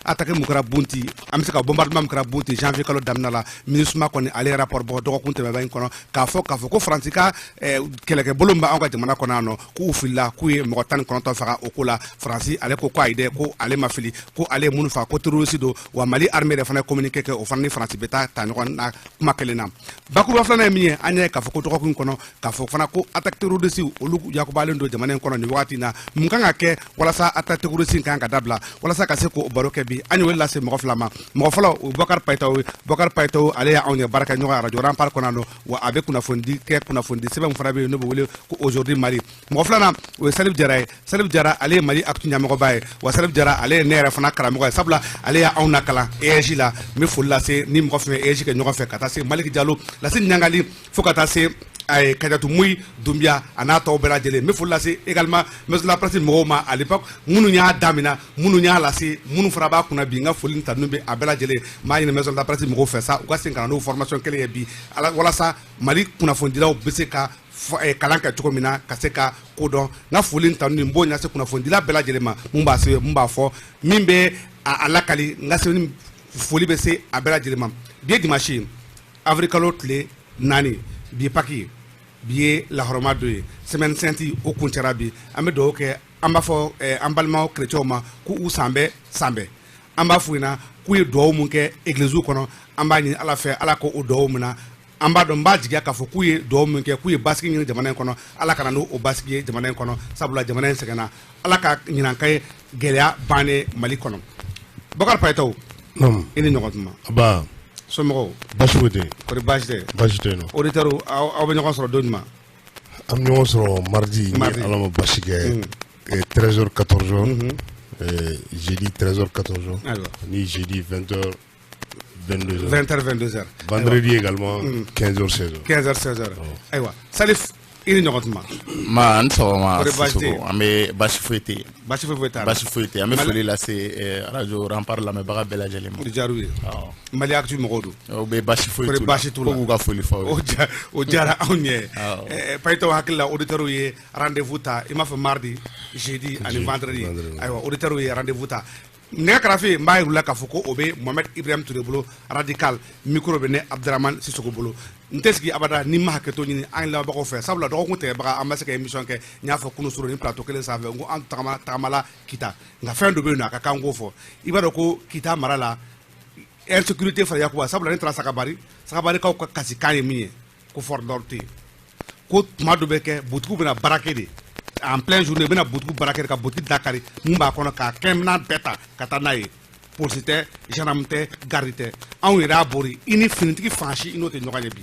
Attaque mun kɛra Bunti, an bɛ se ka bombardement min kɛra Bunti janvier kalo daminɛ la, MINUSMA kɔni, ale ye rapport bɔ dɔgɔkun tɛmɛba in kɔnɔ k'a fɔ ko Faransi ka kɛlɛkɛbolo min bɛ anw ka jamana kɔnɔ yan nɔ, k'u filila, k'u ye mɔgɔ 19 faga o ko la. Faransi ale ko ayi dɛ, ko ale ma fili, ko ale ye minnu faga, ko terroriste don. Wa Mali armée yɛrɛ fana ye communiqué kɛ, o fana ni Faransi bɛ taa ta ɲɔgɔn na kuma kelen na. Bakuruba filanan ye min ye, an ye k'a fɔ ko dɔgɔkun kɔnɔ, k'a fɔ fana ko attaque terroriste, olu yakubalen don jamana in kɔnɔ nin wagati in na. Mun kan ka kɛ walasa attaque terroriste in kan ka dabila? Walasa ka se k'o baro kɛ bi, an ye wele lase mɔgɔ fila ma. Mɔgɔ fɔlɔ, o Bɔkari Payitaw ye. Bɔkari Payitaw, ale y'anw ye baara kɛ ɲɔgɔn arajo Rempart kɔnɔ nɔ, wa a bɛ kunnafonidi kɛ, kunnafonidi sɛbɛn fana bɛ yen n'o bɛ wele ko Aujourd'hui Mali. Mɔgɔ filanan, o ye Salif Jara ye. Salif Jara, ale ye Mali Actu ɲɛmɔgɔba ye, wa Salif Jara, ale ye ne yɛrɛ fana karamɔgɔ ye, sabula ale y'anw nakalan ESJ la. N bɛ foli lase ni mɔgɔ fɛn fɛn ESJ kɛ ɲɔgɔn fɛ, ka taa se Maliki Jalo, Lasine Ɲangali, fo ka taa se ayi Kajatu Muyi Dunbiya, a n'a tɔw bɛɛ lajɛlen. N bɛ foli lase également Maison de la Presse mɔgɔw ma, à l'époque minnu y'a daminɛ, minnu y'a lase, minnu fana b'a kunna bi. N ka foli ni tanu bɛ a bɛɛ lajɛlen. N b'a ɲini Maison de la Presse mɔgɔw fɛ sa, u ka segin ka na n'o formation kelen ye bi, walasa Mali kunnafonidilaw bɛ se ka kalan kɛ cogo min na, ka se ka ko dɔn. N ka foli ni tanu ni n b'o ɲɛsin kunnafonidila bɛɛ lajɛlen ma, mun b'a sɛbɛn, mun b'a fɔ, min bɛ a lakali. N ka sɛbɛnni foli bɛ se a bɛɛ lajɛlen ma. Bi ye dimanche ye, avril kalo tile 4, bi ye Pâques ye, bi ye lahɔrɔma don ye, semaine sainte o kuncɛra bi. An bɛ dugawu kɛ, an b'a fɔ an balimaw chrétiens ma k'u san bɛɛ, san bɛɛ. An b'a f'u ɲɛna k'u ye dugawu mun kɛ église kɔnɔ, an b'a ɲini Ala fɛ, Ala k'o dugawu minɛ. An b'a dɔn, n b'a jigiya k'a fɔ k'u ye dugawu min kɛ, k'u ye basigi ɲini jamana in kɔnɔ, Ala ka na n'o basigi ye jamana in kɔnɔ, sabula jamana in sɛgɛnna. Ala ka ɲinan ka ye gɛlɛya bannen Mali kɔnɔ. Bakari Payitaw, i ni ɲɔgɔn tuma. Ba. Somɔgɔw? Baasi foyi tɛ yen. Kɔri baasi tɛ? Baasi tɛ yen nɔ. Auditeurs, aw bɛ ɲɔgɔn sɔrɔ don jumɛn? An bɛ ɲɔgɔn sɔrɔ mardi, ni Ala ma baasi kɛ, 13h 14h, jeudi 13h 14h, ni jeudi 20h 22h. 20h 22h. Vendredi également 15h 16h. 15h 16h. Ayiwa Salif, i ni ɲɔgɔn tuma. Ma n sɔgɔma. Kɔri baasi tɛ yen? Sisoko, an bɛ, baasi foyi tɛ yen. Baasi foyi foyi t'a la. Baasi foyi tɛ yen. An bɛ foli lase arajo Rempart lamɛnbaga bɛɛ lajɛlen ma. O diyara u ye. Mali Actu mɔgɔw don. O bɛ, baasi foyi Kɔri t'u la. Baasi t'u la. Ko k'u ka foli fɔ aw ye. O diyara anw ye. Payitaw hakili la, auditeurs ye rendez-vous ta, i m'a fɔ mardi, jeudi ani vendredi. Ayiwa, auditeurs ye rendez-vous ta. Nɛgɛ karafe, n b'a yir'u la k'a fɔ ko o bɛ Mohamed Ibrahim Touré bolo radical, micro bɛ ne Abdramane Sisoko bolo. N tɛ sigi abada ni ma hakɛto ɲini an lamɛnbagaw fɛ, sabula dɔgɔkun tɛmɛbaga an ma se ka émission kɛ. N y'a fɔ kunun sɔrɔ ni plateau kelen sanfɛ, n ko an tagama tagamala Kita, nka fɛn dɔ bɛ yen nɔ, a ka kan k'o fɔ. I b'a dɔn ko Kita mara la, insécurité fara yakuba, sabula ne taara Sagabari, Sagabarikaw ka kasikan ye min ye, ko fort nord tɛ yen, ko tuma dɔ bɛ kɛ, butigiw bɛna braquer de en plein journée, u bɛna butigiw braquer ka butigi dakari, mun b'a kɔnɔ, k'a kɛminɛn bɛɛ ta ka taa n'a ye. Polisi tɛ, gendarme tɛ, garde tɛ. Anw yɛrɛ y'a bori, i ni finitigi fan si, i n'o tɛ ɲɔgɔn ye bi.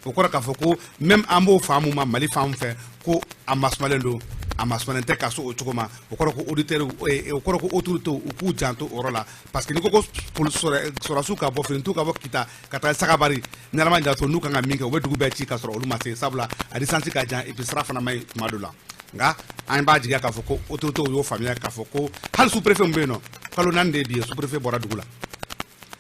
O kɔrɔ k'a fɔ ko même an b'o faamu ma Mali fan fɛ, ko a masumalen don, a masumalen tɛ ka so o cogo ma. O kɔrɔ ko auditeur, o kɔrɔ ko autorité, u k'u janto o yɔrɔ la, parce que n'i ko ko sɔrɔsiw ka bɔ, finitigiw ka bɔ Kita ka taa Sagabari, ni Ala ma janto, n'u kan ka min kɛ, u bɛ dugu bɛɛ ci ka sɔrɔ olu ma se, sabula a distance ka jan, et puis sira fana ma ɲi tuma dɔ la. Nka an b'a jigiya k'a fɔ ko autorité y'o faamuya k'a fɔ ko hali sous préfet min bɛ yen nɔ, kalo 4 de ye bi ye, sous préfet bɔra dugu la,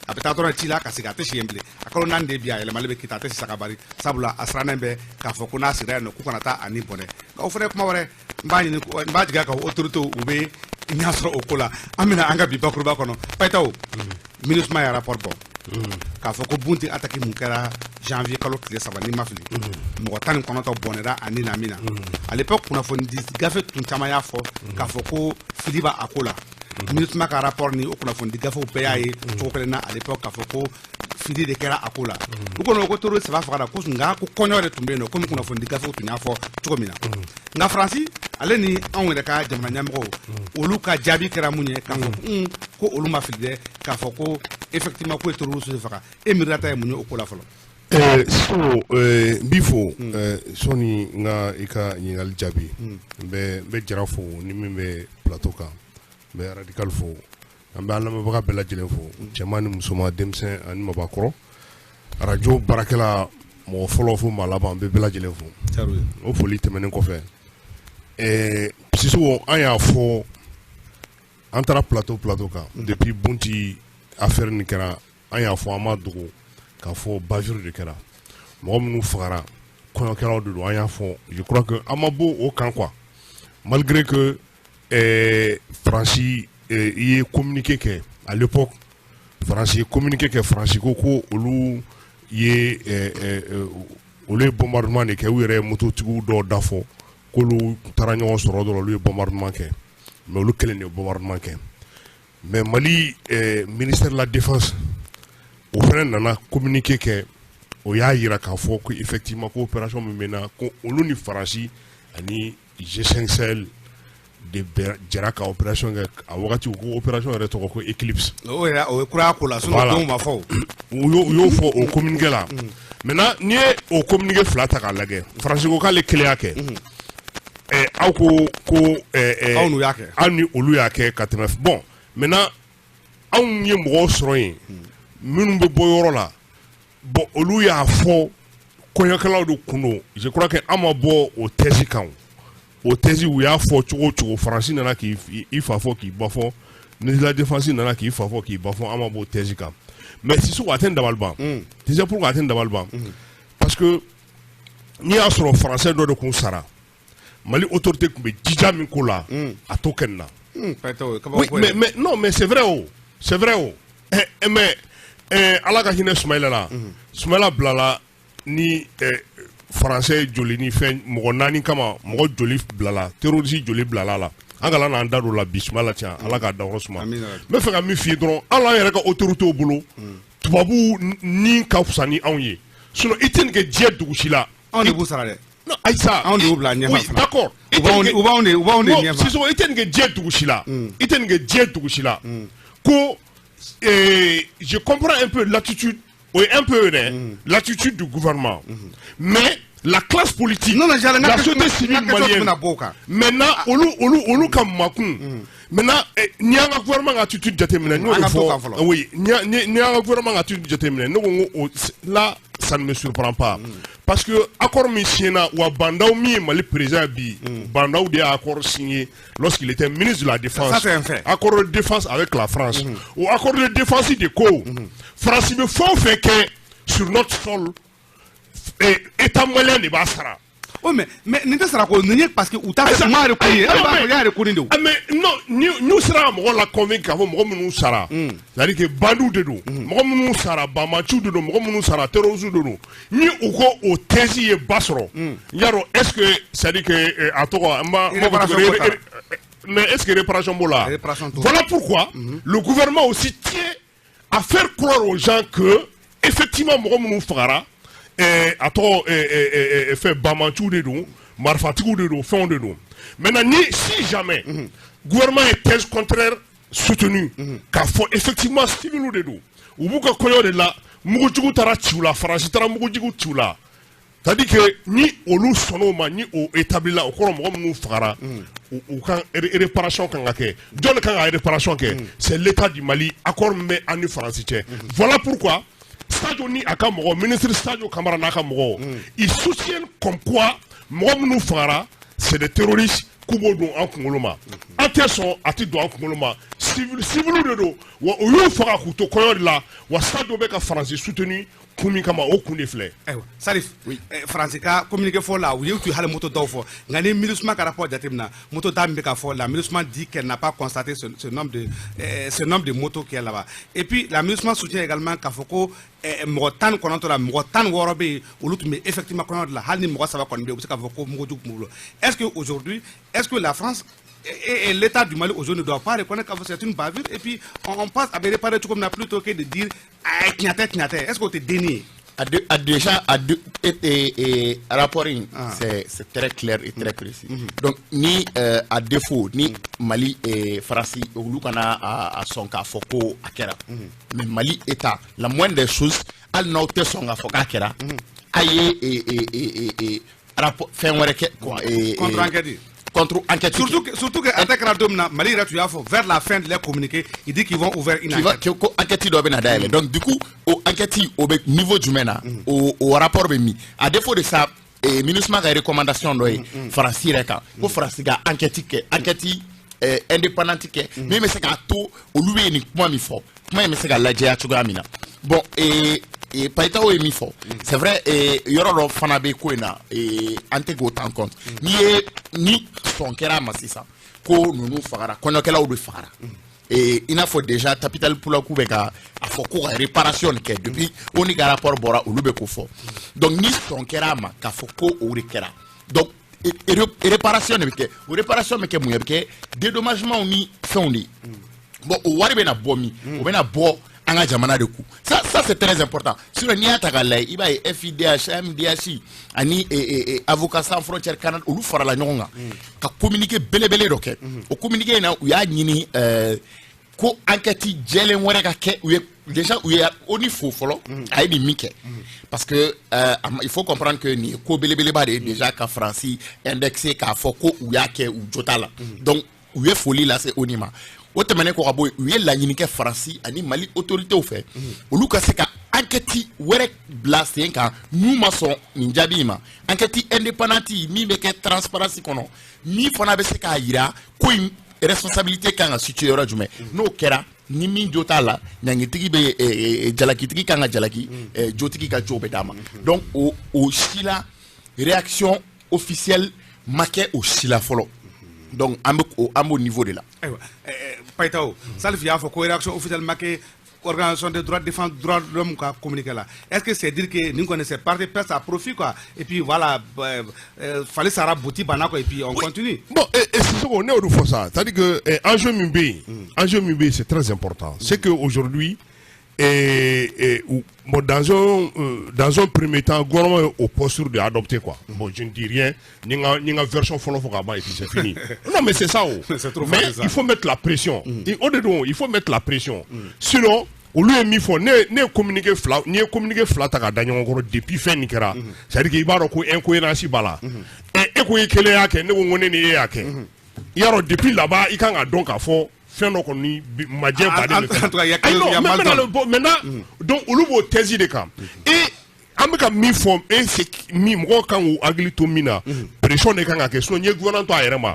a bɛ taa dɔrɔn ci la ka segin, a tɛ si yen bilen. A kalo 4 de ye bi, a yɛlɛmalen bɛ Kita, a tɛ si Sagabari, sabula a sirannen bɛ k'a fɔ ko n'a sera yen nɔ, k'u kana taa a ni bɔnɛ. Nka o fana ye kuma wɛrɛ. N b'a ɲini, n b'a jigiya k'a fɔ autorité u bɛ ɲɛ sɔrɔ o ko la. An bɛna an ka bi bakuruba kɔnɔ. Payitaw, MINUSMA ye rapport bɔ k'a fɔ ko Bunti attaque mun kɛra janvier kalo tile 3, ni ma fili, mɔgɔ 19 bɔnɛra a ni na min na. À l'époque, kunnafoni di gafe tun caman y'a fɔ k'a fɔ ko fili b'a a ko la. MINUSMA ka rapport ni o kunnafoni di gafew bɛɛ y'a ye cogo kelen na à l'époque k'a fɔ ko fili de kɛra a ko la. U kɔni ko terroriste saba fagara ko, nka ko kɔɲɔ de tun bɛ yen nɔ, komi kunnafoni di gafew tun y'a fɔ cogo min na. Nka Faransi ale ni anw yɛrɛ ka jamana ɲɛmɔgɔw, olu ka jaabi kɛra mun ye? K'a fɔ ko olu ma fili dɛ, k'a fɔ ko effectivement ko ye terroriste de faga. E miirila ye mun ye o ko la fɔlɔ? So n b'i fo. Sɔni n ka i ka ɲininkali jaabi, n bɛ Jara fo ni min bɛ plateau kan, n bɛ radical fo, an bɛ an lamɛnbaga bɛɛ lajɛlen fo, cɛman ni musoman, denmisɛn ani mabakɔrɔ, arajo baarakɛla mɔgɔ fɔlɔ fo maa laban, n bɛ bɛɛ lajɛlen fo. O foli tɛmɛnen kɔfɛ, Sisoko, an y'a fɔ, an taara plateau kan depuis Bunti affaire nin kɛra, an y'a fɔ, an ma dogo k'a fɔ bavure de kɛra, mɔgɔ minnu fagara, kɔɲɔkɛlaw de don. An y'a fɔ, je crois que an ma bɔ o kan quoi, malgré que Faransi i ye communiqué kɛ. À l'époque, Faransi ye communiqué kɛ. Faransi ko olu ye olu ye bombardement de kɛ. U yɛrɛ ye mototigiw dɔw da fɔ k'olu taara ɲɔgɔn sɔrɔ dɔrɔn, olu ye bombardement kɛ, mais olu kelen de ye bombardement kɛ. Mais Mali ministère de la Défense, o fana nana communiqué kɛ. O y'a yira k'a fɔ ko effectivement, ko opération min bɛ na, ko olu ni Faransi ani G5 Sahel de bɛɛ jɛra ka opération kɛ. A wagati, ko opération yɛrɛ tɔgɔ ko Eclipse. O yɛrɛ, o ye kura ko la, sinon Voilà. denw ma fɔ o. U y'o fɔ o communiqué la. Maintenant, n'i ye o communiqué fila ta k'a lajɛ, Faransi ko k'ale kelen y'a kɛ, aw ko Aw n'u y'a kɛ. Aw ni olu y'a kɛ ka tɛmɛ. Bon, maintenant, anw ye mɔgɔw sɔrɔ yen minnu bɛ bɔ yɔrɔ la. Bon, olu y'a fɔ kɔɲɔkɛlaw de kun don. Je crois que an ma bɔ o thèse kan. O thèse, u y'a fɔ cogo o cogo, Faransi nana k'i i fa fɔ k'i ba fɔ, ministre de la Défense nana k'i fa fɔ k'i ba fɔ, an ma bɔ o thèse kan. Mais Sisoko, a tɛ n dabali ban. Tu sais pourquoi a tɛ n dabali ban? Parce que n'i y'a sɔrɔ Français dɔ de kun sara, Mali autorité tun bɛ jija min ko la, a t'o kɛ nin na. Payitaw, kabako Oui, yɛrɛ. mais non, mais c'est vrai oh. C'est vrai oh. Mais Ala ka hinɛ Sumayila la. Sumayila bilala ni Français joli ni fɛn mɔgɔ naani kama, mɔgɔ joli bilala, terroriste joli bilala la. An kana n'an da don o la bi. Sumayila tiɲɛ, Ala k'a dayɔrɔ suma. Amina. N bɛ fɛ ka min f'i ye dɔrɔn, hali an yɛrɛ ka autorités bolo, tubabuw ni ka fisa ni anw ye. Sinon i tɛ nin kɛ diɲɛ dugu si la. Anw de b'u sara dɛ. Non, Aïssa. Anw de y'u bila ɲɛfɛ Oui, fana. d'accord. U b'anw de Non, ɲɛfɛ. Sisoko, i tɛ nin kɛ diɲɛ dugu si la. I tɛ nin kɛ diɲɛ dugu si la. Ko je comprends un peu l'attitude, oui, un peu dɛ, l'attitude du gouvernement. Mais la classe politique, Non, non, j'allais- la société civile n ka question malienne. tun bɛna bɔ o kan. Maintenant, olu ka makun. Maintenant, n'i y'an ka gouvernement ka attitude jateminɛ, n y'o An de ka t'o kan fɔ. Fɔlɔ. Oui, n'i y'an ka gouvernement ka attitude jateminɛ, ne ko n ko là, ça ne me surprend pas. Parce que accord min signé na, wa Bah N'Daw min ye Mali président ye bi, Bah N'Daw de y'a accord signé lorsqu'il était ministre de la Défense. Ça, c'est un fait. Accord de défense avec la France. O accord de défense de ko, France bɛ fɛn o fɛn kɛ sur notre sol, État malien de b'a sara. Oh, mais nin tɛ sara ko nin ye, parce que u t'a fɛ kuma yɛrɛ ko ye, e b'a fɔ i y'a yɛrɛ ko nin de o. Ah, mais non, ni n'u sera ka mɔgɔ la convaincre k'a fɔ mɔgɔ minnu sara, c'est à dire que bandiw de don, mɔgɔ minnu sara banbaanciw de don, mɔgɔ minnu sara terroristes de don, ni u ko o thèse ye ba sɔrɔ, n y'a dɔn, est ce que, c'est à dire que a tɔgɔ n b'a fɔ cogo di, Réparation b'o ta. Mais est ce que réparation b'o la? Réparation t'o la. Voilà pourquoi le gouvernement aussi tient à faire croire aux gens que effectivement mɔgɔ minnu fagara, a tɔgɔ fɛn banbaanciw de don, marifatigiw de don, fɛnw de don. Maintenant, ni si jamais gouvernement ye thèse contraire soutenue k'a fɔ effectivement civils de don, u b'u ka kɔɲɔ de la, mugujugu taara ci u la, Faransi taara mugujugu ci u la, c'est à dire que ni olu sɔnn'o ma, ni o établi la, o kɔrɔ mɔgɔ minnu fagara, u kan réparation kan ka kɛ. Jɔn de kan ka réparation kɛ? C'est l'État du Mali, accord min bɛ an ni Faransi cɛ. Voilà pourquoi Sadio ni a ka mɔgɔ, ministre Sadio Kamara n'a ka mɔgɔw, ils soutiennent comme quoi mɔgɔ minnu fagara, c'est des terroristes, k'u b'o don an kunkolo ma. An tɛ sɔn, a tɛ don an kunkolo ma. Civil de don wa, u y'u faga k'u to kɔɲɔ de la. Wa Sadio bɛ ka Faransi soutenu kun min kama, o kun de filɛ. Ayiwa Salif, Faransi ka communiqué fɔ la, u ye tu hali moto dɔw fɔ, nka ni MINUSMA ka rapport jateminɛ, moto da min bɛ ka fɔ, la MINUSMA dit qu'elle n'a pas constaté ce nombre de motos qui est là-bas. Et puis la MINUSMA soutient également k'a fɔ ko mɔgɔ 19 la, mɔgɔ 16 bɛ yen, olu tun bɛ effectivement kɔɲɔ de la. Hali ni mɔgɔ saba kɔni bɛ yen, u bɛ se k'a fɔ ko mugujugu tun b'u bolo. Est-ce que aujourd'hui, est-ce que la France et l'État du Mali aujourd'hui ne doit pas reconnaître que c'est une bavure et puis on passe à réparer cogo min na, plutôt que de dire ah, tiɲɛ tɛ, tiɲɛ tɛ? Est-ce que o tɛ déni ye? A déjà, a de, et rapport in, c'est très clair et très précis. Donc, ni à défaut, ni Mali et Faransi, olu kana a sɔn k'a fɔ ko a kɛra. Mais Mali État, la moindre des choses, hali n'aw tɛ sɔn k'a fɔ k'a kɛra, a ye rapport fɛn wɛrɛ kɛ quoi. Contre enquête. Contre enquête. Surtout que a tɛ kɛra don min na, Mali yɛrɛ tun y'a fɔ vers la fin de leur communiqué, il dit qu'ils vont ouvrir une Qui va enquête. Ko enquête dɔ bɛna dayɛlɛ. Donc du coup, o enquête, o bɛ niveau jumɛn na, o rapport bɛ min? À défaut de ça, MINUSMA ka recommandation dɔ ye Faransi yɛrɛ kan ko Faransi ka enquête kɛ, enquête indépendante kɛ min bɛ se k'a to olu bɛ nin kuma min fɔ, kuma in bɛ se ka lajɛya cogoya min na. Bon, Payitaw ye min fɔ, c'est vrai, yɔrɔ dɔ fana bɛ ko in na, an tɛ k'o ta en compte. N'i ye ni sɔn kɛra a ma sisan ko ninnu fagara, kɔɲɔkɛlaw de fagara. Et il n'a faut déjà Tapital Poulakou bɛ ka a fɔ ko ka réparation kɛ depuis ONU ka rapport bɔra, olu bɛ ko fɔ. Donc ni sɔn kɛra a ma k'a fɔ ko o de kɛra, donc réparation de bɛ kɛ. O réparation bɛ kɛ mun ye? A bɛ kɛ dédommagement ni fɛnw de ye. Bon, o wari bɛna bɔ min? O bɛna bɔ an ka jamana de kun. Ça, c'est très important. Sinon, n'i y'a ta k'a lajɛ, i b'a ye FIDH, MDH ani Avocats sans frontières Canada, olu farala ɲɔgɔn kan ka communiqué belebele dɔ kɛ. O communiqué in na, u y'a ɲini ko enquête jɛlen wɛrɛ ka kɛ. U ye déjà, u ye ONU fo fɔlɔ, a ye nin min kɛ, parce que il faut comprendre que nin ye ko belebeleba de ye déjà, ka Faransi indexé k'a fɔ ko u y'a kɛ, u jo t'a la. Donc u ye foli lase ONU ma. O tɛmɛnen kɔ ka bɔ yen, u ye laɲini kɛ Faransi ani Mali autorités fɛ, olu ka se ka enquête wɛrɛ bila sen kan n'u ma sɔn nin jaabi in ma, enquête indépendante min bɛ kɛ transparence kɔnɔ, min fana bɛ se k'a yira ko in responsabilité kan ka situer yɔrɔ jumɛn. N'o kɛra, ni min jo t'a la, ɲangitigi bɛ jalakitigi kan ka jalaki, jotigi ka jo bɛ d'a ma. Donc o si la, réaction officielle ma kɛ o si la fɔlɔ. Donc an bɛ o, an b'o niveau de la. Ayiwa, Payitaho, Salif y'a fɔ ko réaction officielle ma kɛ organisation des droits, défense droits de l'homme ka communiqué la. Est-ce que c'est dire que nin kɔni, c'est parti perte à profit quoi, et puis voilà, fali sara boti banna quoi, et puis on continue? Bon, et Sissoko, ne y'o de fɔ sa, c'est-à-dire que enjeu min bɛ yen, enjeu min bɛ yen, c'est très important. C'est que aujourd'hui bon, dans un premier temps, gouvernement est au posture de adopter quoi. Bon, je ne dis rien, ni nga version fɔlɔ fɔ ka ban et puis c'est fini. Non, mais c'est ça oh. C'est trop mais facile, ça. Il faut mettre la pression. Et o de don, il faut mettre la pression. Sinon, olu ye min fɔ, ne ye communiqué fila, n'i ye communiqué fila ta ka da ɲɔgɔn kɔrɔ depuis fɛn nin kɛra, c'est à dire que i b'a dɔn ko incohérence b'a la. Ɛ, e ko i kelen y'a kɛ, ne ko n ko ne ni e y'a kɛ. I y'a dɔn, depuis là-bas, i kan ka dɔn k'a fɔ fɛn dɔ kɔni majɛ baden bɛ fɛn. En tout cas, il y a Ayi, quelque chose, non, il y a mais mal maintenant, done. bon, maintenant, donc olu b'o thèse de kan. Et an bɛ ka min fɔ, e c'est min mɔgɔw kan k'u hakili to min na, pression de kan ka kɛ. Sinon, n'i ye gouvernement to a yɛrɛ ma,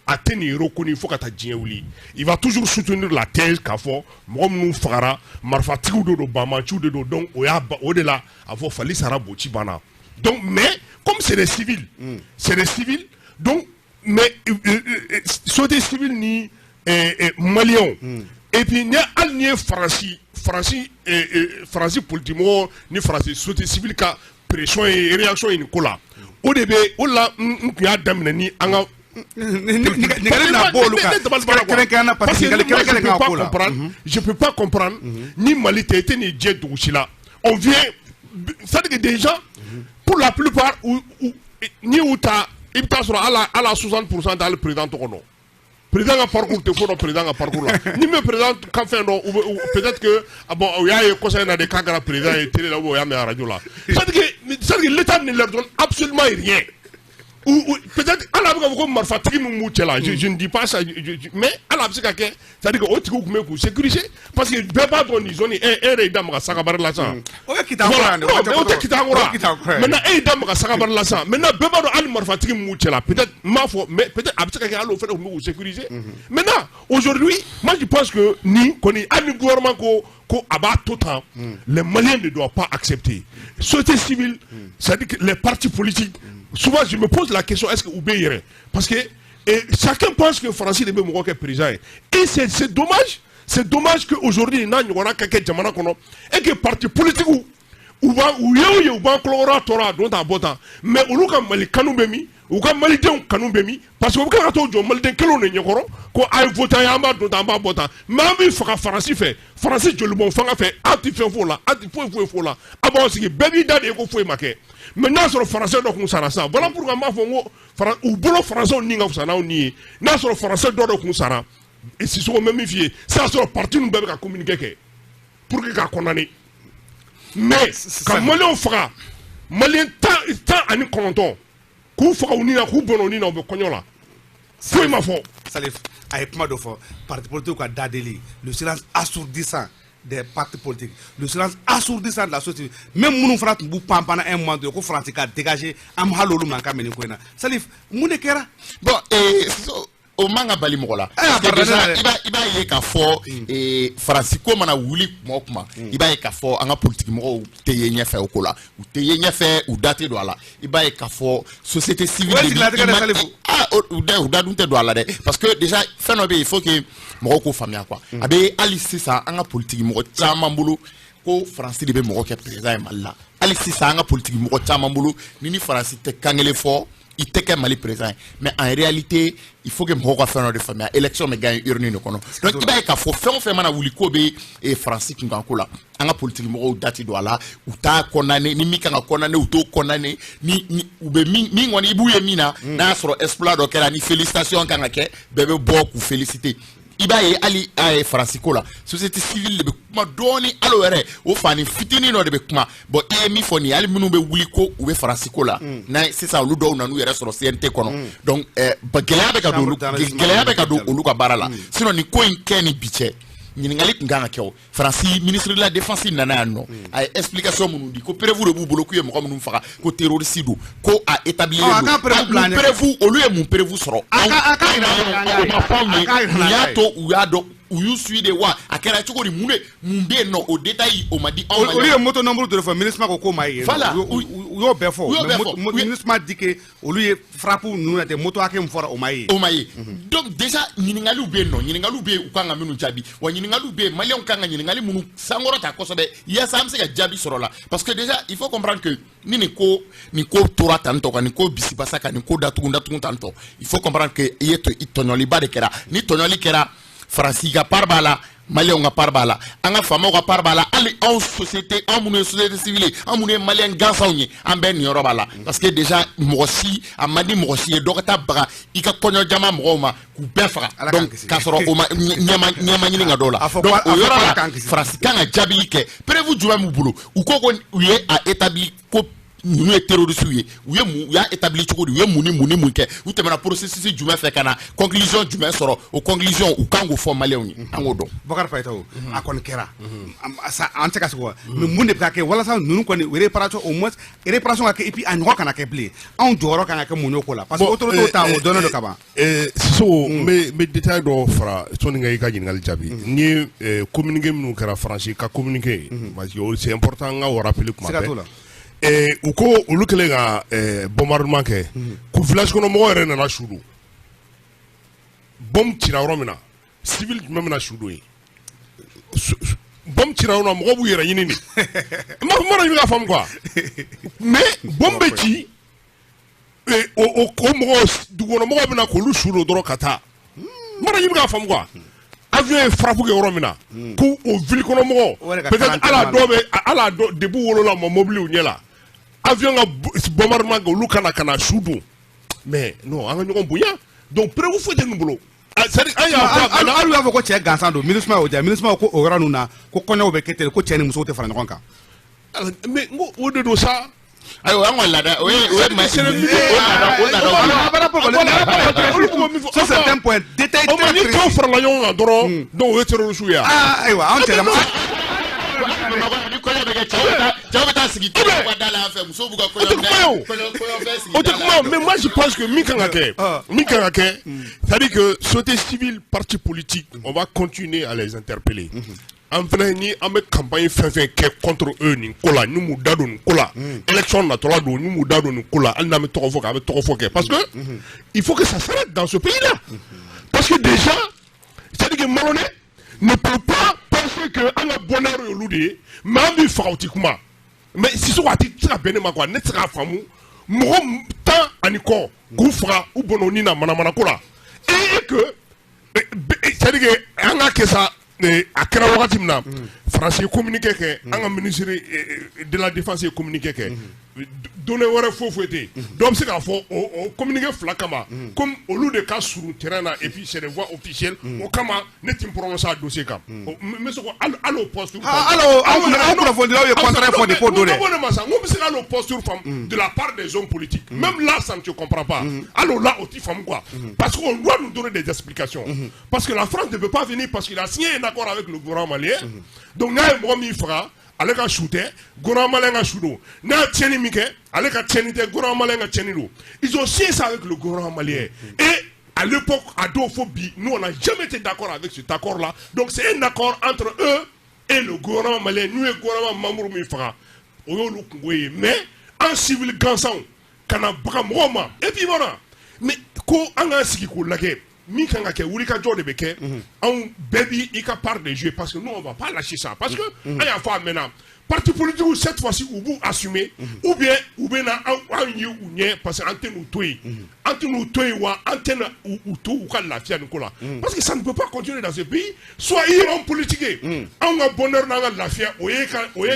a tɛ nin reconnu fo ka taa diɲɛ wuli. Il va toujours soutenir la thèse k'a fɔ mɔgɔ minnu fagara, marifatigiw de don, banbaanciw de don. Donc o y'a o de la a fɔ fali sara boci banna. Donc, mais comme c'est des civils, c'est des civils, donc mais société civile ni maliyɛnw, et puis ni hali ni ye Faransi politique mɔgɔw ni Faransi société civile ka pression ye, réaction ye nin ko la, o de bɛ o de la n tun y'a daminɛ ni an ka ɲininkali na bɔ olu kan kɛrɛnkɛrɛnnenya, parce que ɲininkali kɛrɛnkɛrɛn kan ko la. Je peux pas comprendre, ni Mali tɛ, i tɛ nin diɲɛ dugu si la. On vient, c'est-à-dire que des gens, pour la plupart, n'i y'u ta, i bɛ taa sɔrɔ hali 60 % t'ale président tɔgɔ dɔn. Président ka parcours tɛ fo dɔn, président ka parcours la, ni min président ka fɛn dɔn, peut-être que ah bon, o y'a ye conseil na de k'a kɛra président ye télé la ou bien o y'a mɛn radio la. C'est-à-dire que l'État ne leur donne absolument rien. Ou peut-être hali a bɛ ka fɔ ko marifatigi min b'u cɛ la, je ne dis pas ça, mais hali a bɛ se ka kɛ, c'est-à-dire que o tigiw tun bɛ k'u sécuriser, parce que bɛɛ b'a dɔn nin zone, e yɛrɛ y'i da maga Sagabari la sisan. O ye Kita kɔrɔ yan de. Non, mais o tɛ Kita O ye Kita kɔrɔ. Kɔrɔ ye. Maintenant, e y'i da maga Sagabari la sisan, maintenant bɛɛ b'a dɔn hali marifatigi min b'u cɛ la, peut-être n m'a fɔ, mais peut-être a bɛ se ka kɛ hali o fana tun bɛ k'u sécuriser. Maintenant, aujourd'hui, moi je pense que ni kɔni, hali ni gouvernement ko a b'a to tan, les Maliens ne doivent pas accepter. Société civile, c'est-à-dire que les partis politiques, souvent je me pose la question, est-ce que u bɛ yɛrɛ? Parce que et chacun pense que Faransi de bɛ mɔgɔ kɛ président ye. Et c'est dommage, c'est dommage que aujourd'hui n'a ɲɔgɔnna ka kɛ jamana kɔnɔ et que parti politique u b'a u ye o ye, u b'an kɔlɔkɔrɔ tɔɔrɔ a don tan a bɔ tan, mais olu ka Mali kanu bɛ min? U ka malidenw kanu bɛ min? Parce que u bɛ tila ka t'o jɔ maliden kelenw de ɲɛkɔrɔ ko a ye voté an ye, an b'a don tan, an b'a bɔ tan, mais an b'i faga Faransi fɛ, Faransi jolibɔn fanga fɛ, aw tɛ fɛn f'o la, aw tɛ foyi foyi f'o la, aw b'aw sigi, bɛɛ b'i da de ye ko foyi ma kɛ. Mais n'a sɔrɔ Faransɛ dɔ kun sara sisan, voilà pourquoi n b'a fɔ n ko u bolo Faransɛw ni ka fisa n'aw ni ye. N'a sɔrɔ Faransɛ dɔ de kun sara, Sissoko, n bɛ min f'i ye, sisan sɔrɔ parti ninnu bɛɛ bɛ ka communiqué kɛ pour que k'a condamner. Mais ka maliyɛnw faga, maliyɛn 19 k'u faga u ni na, k'u bɔnɛ u ni na, u bɛ kɔɲɔ la, foyi ma fɔ. Salif, a ye kuma dɔ fɔ, parti politique ka dadeli, le silence assourdissant des partis politiques, le silence assourdissant de la société, même minnu fana tun b'u pan pan un moment donné ko Faransi ka dégager, an ma hali olu mankan mɛn nin ko in na. Salif, mun de kɛra? Bon, so, O man ka bali mɔgɔ la. Parce que déjà i b'a ye k'a fɔ Faransi ko mana wuli kuma o kuma, i b'a ye k'a fɔ an ka politique mɔgɔw tɛ ye ɲɛfɛ o ko la, u tɛ ye ɲɛfɛ, u da tɛ don a la. I b'a ye k'a fɔ société civile de u da dun tɛ don a la dɛ, parce que déjà fɛn dɔ bɛ yen, il faut que mɔgɔw k'o faamuya quoi. A bɛ hali sisan an ka politique mɔgɔ caman bolo ko Faransi de bɛ mɔgɔ kɛ président ye Mali la. Hali sisan an ka politique mɔgɔ caman bolo ni Faransi tɛ kan kelen fɔ, i tɛ kɛ Mali président ye. Mais en réalité, il faut que mɔgɔw ka fɛn dɔ de faamuya, élection bɛ gagner urne de kɔnɔ. Donc i b'a ye k'a fɔ fɛn o fɛn mana wuli k'o bɛ Faransi kunkanko la, an ka politique mɔgɔw da ti don a la, u t'a condamner. Ni min kan ka condamner, u t'o condamner. Ni u bɛ min kɔni, i b'u ye min na, n'a y'a sɔrɔ exploit dɔ kɛra, ni félicitation kan ka kɛ, bɛɛ bɛ bɔ k'u féliciter. I b'a ye hali Faransi ko la, société civile de bɛ kuma dɔɔni, hali o yɛrɛ o fani fitinin dɔ de bɛ kuma. Bon, i ye min fɔ nin ye, hali minnu bɛ wuli ko u bɛ Faransi ko la, n'a sisan olu dɔw nan'u yɛrɛ sɔrɔ CNT kɔnɔ. Donc gɛlɛya bɛ ka don olu, gɛlɛya bɛ ka don olu ka baara la. Sinon nin ko in kɛ ni bi cɛ, ɲininkali tun kan ka kɛ. O Faransi ministre de la Défense nana yan nɔ, a ye explication minnu di, ko preuve de b'u bolo k'u ye mɔgɔ minnu faga ko terroriste don, ko a établi don. Preuve, olu ye mun preuve sɔrɔ? O ma fɔ anw ye. Mun y'a to u y'a dɔn, u y'u suit de wa? A kɛra cogo di? Mun de mun bɛ yen nɔ? O détail o ma di anw ma. Olu ye moto nombre de fɔ, MINUSMA ko k'o ma ye. Voilà, u y'o bɛɛ fɔ. U y'o bɛɛ fɔ. MINUSMA dit que olu ye frappe ninnu tɛ, moto hakɛ min fɔra, o ma ye. O ma ye. Donc déjà ɲininkaliw bɛ yen nɔ, ɲininkaliw bɛ yen u kan ka minnu jaabi. Wa ɲininkaliw bɛ yen, maliyɛnw kan ka ɲininkali minnu sankɔrɔta kosɛbɛ yaasa an bɛ se ka jaabi sɔrɔ la. Parce que déjà il faut comprendre que ni nin ko tora tan tɔ, ka nin ko bisibasa, ka nin ko datugu datugu tan tɔ, il faut comprendre que i ye tɔɲɔliba de kɛra. Ni tɔɲɔli kɛra, Faransi ka part b'a la, maliyɛnw ka part b'a la, an ka faamaw ka part b'a la, hali anw société, anw minnu ye société civile ye, anw minnu ye maliyɛn gansanw ye, an bɛɛ niyɔrɔ b'a la. Parce que déjà mɔgɔ si a man di mɔgɔ si ye dɔ ka taa baga i ka kɔɲɔjama mɔgɔw ma k'u bɛɛ faga, donc k'a sɔrɔ o ma ɲɛma ɲini ka dɔw la. Donc o yɔrɔ la, Faransi kan ka jaabili kɛ. Preuve jumɛn b'u bolo? U ko ko u ye a établi ko ninnu ye terroriste ye, u ye mun, u y'a établi cogo di? U ye mun ni mun ni mun kɛ? U tɛmɛna processus jumɛn fɛ ka na conclusion jumɛn sɔrɔ? O conclusion, u kan k'o fɔ maliyɛnw ye, an k'o dɔn. Bakari Payitaho, a kɔni kɛra an tɛ ka se k'o, mais mun de bɛ ka kɛ walasa ninnu kɔni réparation, au moins réparation ka kɛ, et puis a ɲɔgɔn kana kɛ bilen? Anw jɔyɔrɔ kan ka kɛ mun ye o ko la? Parce que autorité ta o dɔnnen don ka ban. Sisoko, n bɛ détail dɔ fara sɔnni ka i ka ɲininkali jaabi. N'i ye communiqué minnu kɛra, Faransi ka communiqué, parce que c'est important an ka o rappeler kuma bɛɛ. U ko olu kɛlen ka bombardement kɛ, ko village kɔnɔ mɔgɔw yɛrɛ nana su don. Bombe cira yɔrɔ min na, civil jumɛn bɛna su don yen? Bombe cira yɔrɔ min na, mɔgɔw b'u yɛrɛ ɲini de. N ma dɔn i bɛ ka faamu quoi. Mais bombe bɛ ci, o mɔgɔw, dugukɔnɔmɔgɔw bɛna k'olu su don dɔrɔn ka taa. N ma dɔn i bɛ ka faamu quoi. Avion ye frappe kɛ yɔrɔ min na, ko o ville kɔnɔ mɔgɔw, peut-être ala dɔw bɛ ala dɔ depuis wolola ma mobili ɲɛ la, avion ka bombardement kɛ, olu kana ka na su don. Mais non, an ka ɲɔgɔn bonya. Donc preuve foyi tɛ ninnu bolo. C'est-à-dire an y'a fɔ a, hali y'a fɔ ko cɛ gansan don, MINUSMA y'o diya. MINUSMA ko o yɔrɔ ninnu na, ko kɔɲɔw bɛ kɛ ten, ko cɛ ni musow tɛ fara ɲɔgɔn kan. Mais n ko o de don sa. Ayiwa, an ka laada o ye o ye ma o laada o. Ça, c'est un point détail. O ma ni cɛw farala ɲɔgɔn kan dɔrɔn, donc o ye terroriste ye. Ah, ayiwa, anw cɛ ni kɔɲɔ bɛ kɛ, cɛw bɛ taa sigi cɛw ka da la yan fɛ, musow b'u ka kɔɲɔ kɔɲɔfɛn sigi. O tɛ kuma o. Mais moi je pense que min kan ka kɛ, min kan ka kɛ, c'est-à-dire que société civile, parti politique, on va continuer à les interpeller. An fana ni an bɛ campagne fɛn fɛn kɛ contre eux nin ko la, ni m'u da don nin ko la, élection natɔla don, ni m'u da don nin ko la, hali n'an bɛ tɔgɔ fɔ kɛ, an bɛ tɔgɔ fɔ kɛ, parce que il faut que ça s'arrête dans ce pays-là. Parce que déjà, c'est-à-dire que malhonnête ne peut pas penser que an ka bonheur ye olu de ye, mais an b'i faga, o ti kuma. Mais Sisoko, a ti se ka bɛn ne ma quoi. Ne tɛ se k'a faamu, mɔgɔ 10 ani kɔ k'u faga, u bɔnna u ni na manamana ko la, et que c'est-à-dire que an ka kɛ sa, a kɛra wagati min na, Faransi ye communiqué kɛ, an ka ministre de la Défense ye communiqué kɛ, données wɛrɛ foyi foyi tɛ yen. Dɔw bɛ se k'a fɔ o communiqué fila kama, comme olu de ka surun terrain na, et puis c'est des voix officielles, o kama ne ti n prononcer a dossier kan. N bɛ se ko hali o posture. Hali o kunnafonidilaw ye contraire fɔ depuis o don dɛ. N ko ne ma sa, n ko n bɛ se ka hali o posture faamu de la part des hommes politiques. Même là, ça ne se comprend pas. Hali o la, o ti faamu quoi, parce qu'on doit nous donner des explications, parce que la France ne peut pas venir parce qu'il a signé un accord avec le gouvernement malien. Donc n'a ye mɔgɔ min faga, ale ka su tɛ, gouvernement malien ka su don. N'a ye tiɲɛni min kɛ, ale ka tiɲɛni tɛ, gouvernement malien ka tiɲɛni don. Ils ont signé ça avec le gouvernement malien et À l'époque, à Dofobi, nous on n'a jamais été d'accord avec cet accord-là. Donc c'est un accord entre eux et le gouvernement malien. Nous et le gouvernement Mamour Mifra. Mais en civil gansan, kana baga mɔgɔw ma. Et puis voilà. Mais ko an k'an sigi k'o lajɛ min kan ka kɛ wulikajɔ de bɛ kɛ anw bɛɛ bi i ka part de jeu parce que nous on va pas lâcher ça parce que an y'a fɔ a mɛnna parti politique cette fois-ci u b'u assumer ou bien u bɛ na anw ye u ɲɛ parce que an tɛ n'u to yen an tɛ n'u to yen wa an tɛ na u to u ka lafiya nin ko la parce que ça ne peut pas continuer dans ce pays. Soit i ye homme politique ye anw ka bonheur n'an ka lafiya o ye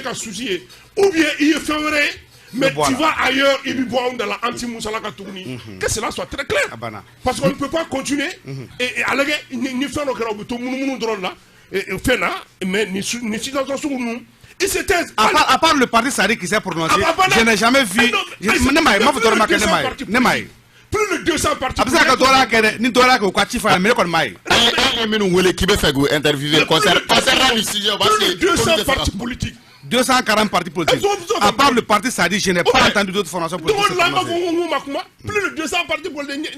ka souci ye ou bien i ye fɛn wɛrɛ ye. Mais tu vas ailleurs, il y a la anti-Moussala Katouni. Que cela soit très clair. Parce qu'on ne peut pas continuer. Et à la ni faire là, et fait là, mais ni situation nous. Ils se taisent. À part le parti Sari qui s'est prononcé, je n'ai jamais vu. Plus de 200 partis. Plus de 200 partis politiques. 240 partis politiques. À part le parti Sadi, je n'ai pas entendu d'autres formations politiques. Plus de 200 partis politiques.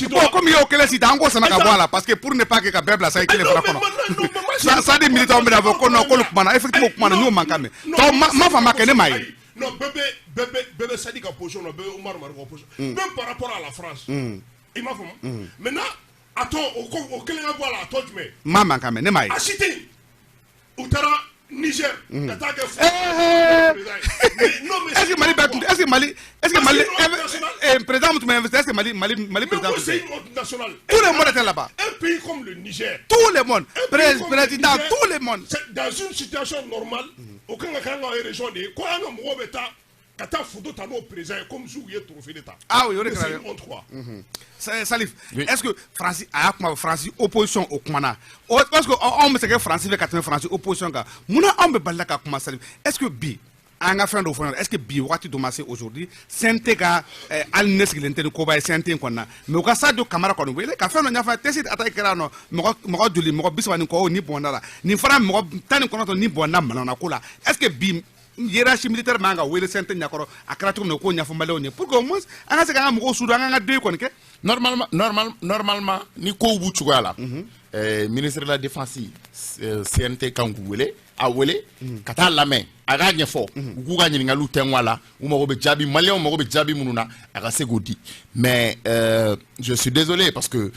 Bon, comme il y a aucun site, en gros, ça n'a qu'à voir là. Parce que pour ne pas que Kabeb là, ça y est, qu'il est ça des militants, mais d'abord, effectivement, nous, on manque. Ma femme, non, bébé Sadi a position, bébé Omar Margo position. Même par rapport à la France. Il m'a fait. Maintenant, attends, au quel endroit là, attends, tu mets. Maman, quand même, ne Outara, Niger, est-ce que Mali, est-ce que Mali, président, est-ce que Mali, président, c'est une honte nationale. Tout le monde était là-bas. Un pays comme le Niger. Tout le monde, président, tout le monde. Dans une situation normale, aucun région de quoi kata photo tano président comme si vous êtes trophée d'État. Ah oui, on est c'est une honte quoi. Salif, est-ce que France a France opposition au Kumana? Parce que on me sait que France fait 80 France opposition ka. Muna on be balaka ka kuma Salif. Est-ce que bi an ka fɛn dɔ fɔ est-ce que bi waati dɔ ma se aujourd'hui CNT ka hali ne sigilen tɛ ni koba ye CNT in kɔnɔna mais u ka Sadio Kamara kɔni wele ka fɛn dɔ ɲɛfɔ test attaque kɛra nɔ mɔgɔ joli mɔgɔ 30 ni kɔ ni bɔnna la nin fana mɔgɔ 19 ni bɔnna manana ko la est-ce que bi hiérarchie militaire man ka wele CNT ɲɛkɔrɔ a kɛra cogo min na k'o ɲɛfɔ maliyɛnw ye pour que au moins an ka se k'an ka mɔgɔw sudu an k'an ka deuil kɔni kɛ. Normalement ni kow b'u cogoya la ministre de la défense CNT kan k'u wele a wele ka taa lamɛn a k'a ɲɛfɔ u k'u ka ɲininkaliw tɛnku a la u mago bɛ jaabi maliyɛnw mago bɛ jaabi minnu na a ka se k'o di mais je suis désolé parce que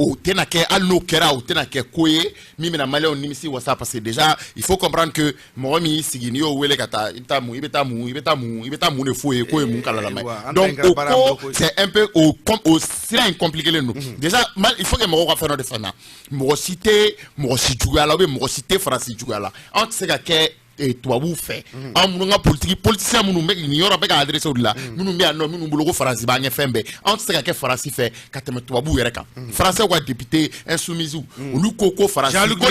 o tɛna kɛ hali n'o kɛra o tɛna kɛ ko ye min bɛna maliyɛnw nimisi wasa parce que déjà il faut comprendre que mɔgɔ min y'i sigi n'i y'o wele ka taa i bɛ taa mun i bɛ taa mun i bɛ taa mun i bɛ taa mun de f'o ye k'o ye mun kalalama ye donc o ko c'est un peu o sira in compliqué len don déjà il faut que mɔgɔw ka fɛn dɔ de faamuya mɔgɔ si tɛ mɔgɔ si juguya la ou bien mɔgɔ si tɛ Faransi juguya la anw tɛ se ka kɛ tubabuw fɛ anw minnu ka politique politicien minnu bɛ nin yɔrɔ bɛ ka adressé o de la minnu bɛ yan nɔ minnu bolo ko Faransi b'an ɲɛ fɛn bɛɛ anw tɛ se ka kɛ Faransi fɛ ka tɛmɛ tubabuw yɛrɛ kan Français ka député insoumis olu ko ko Faransi ko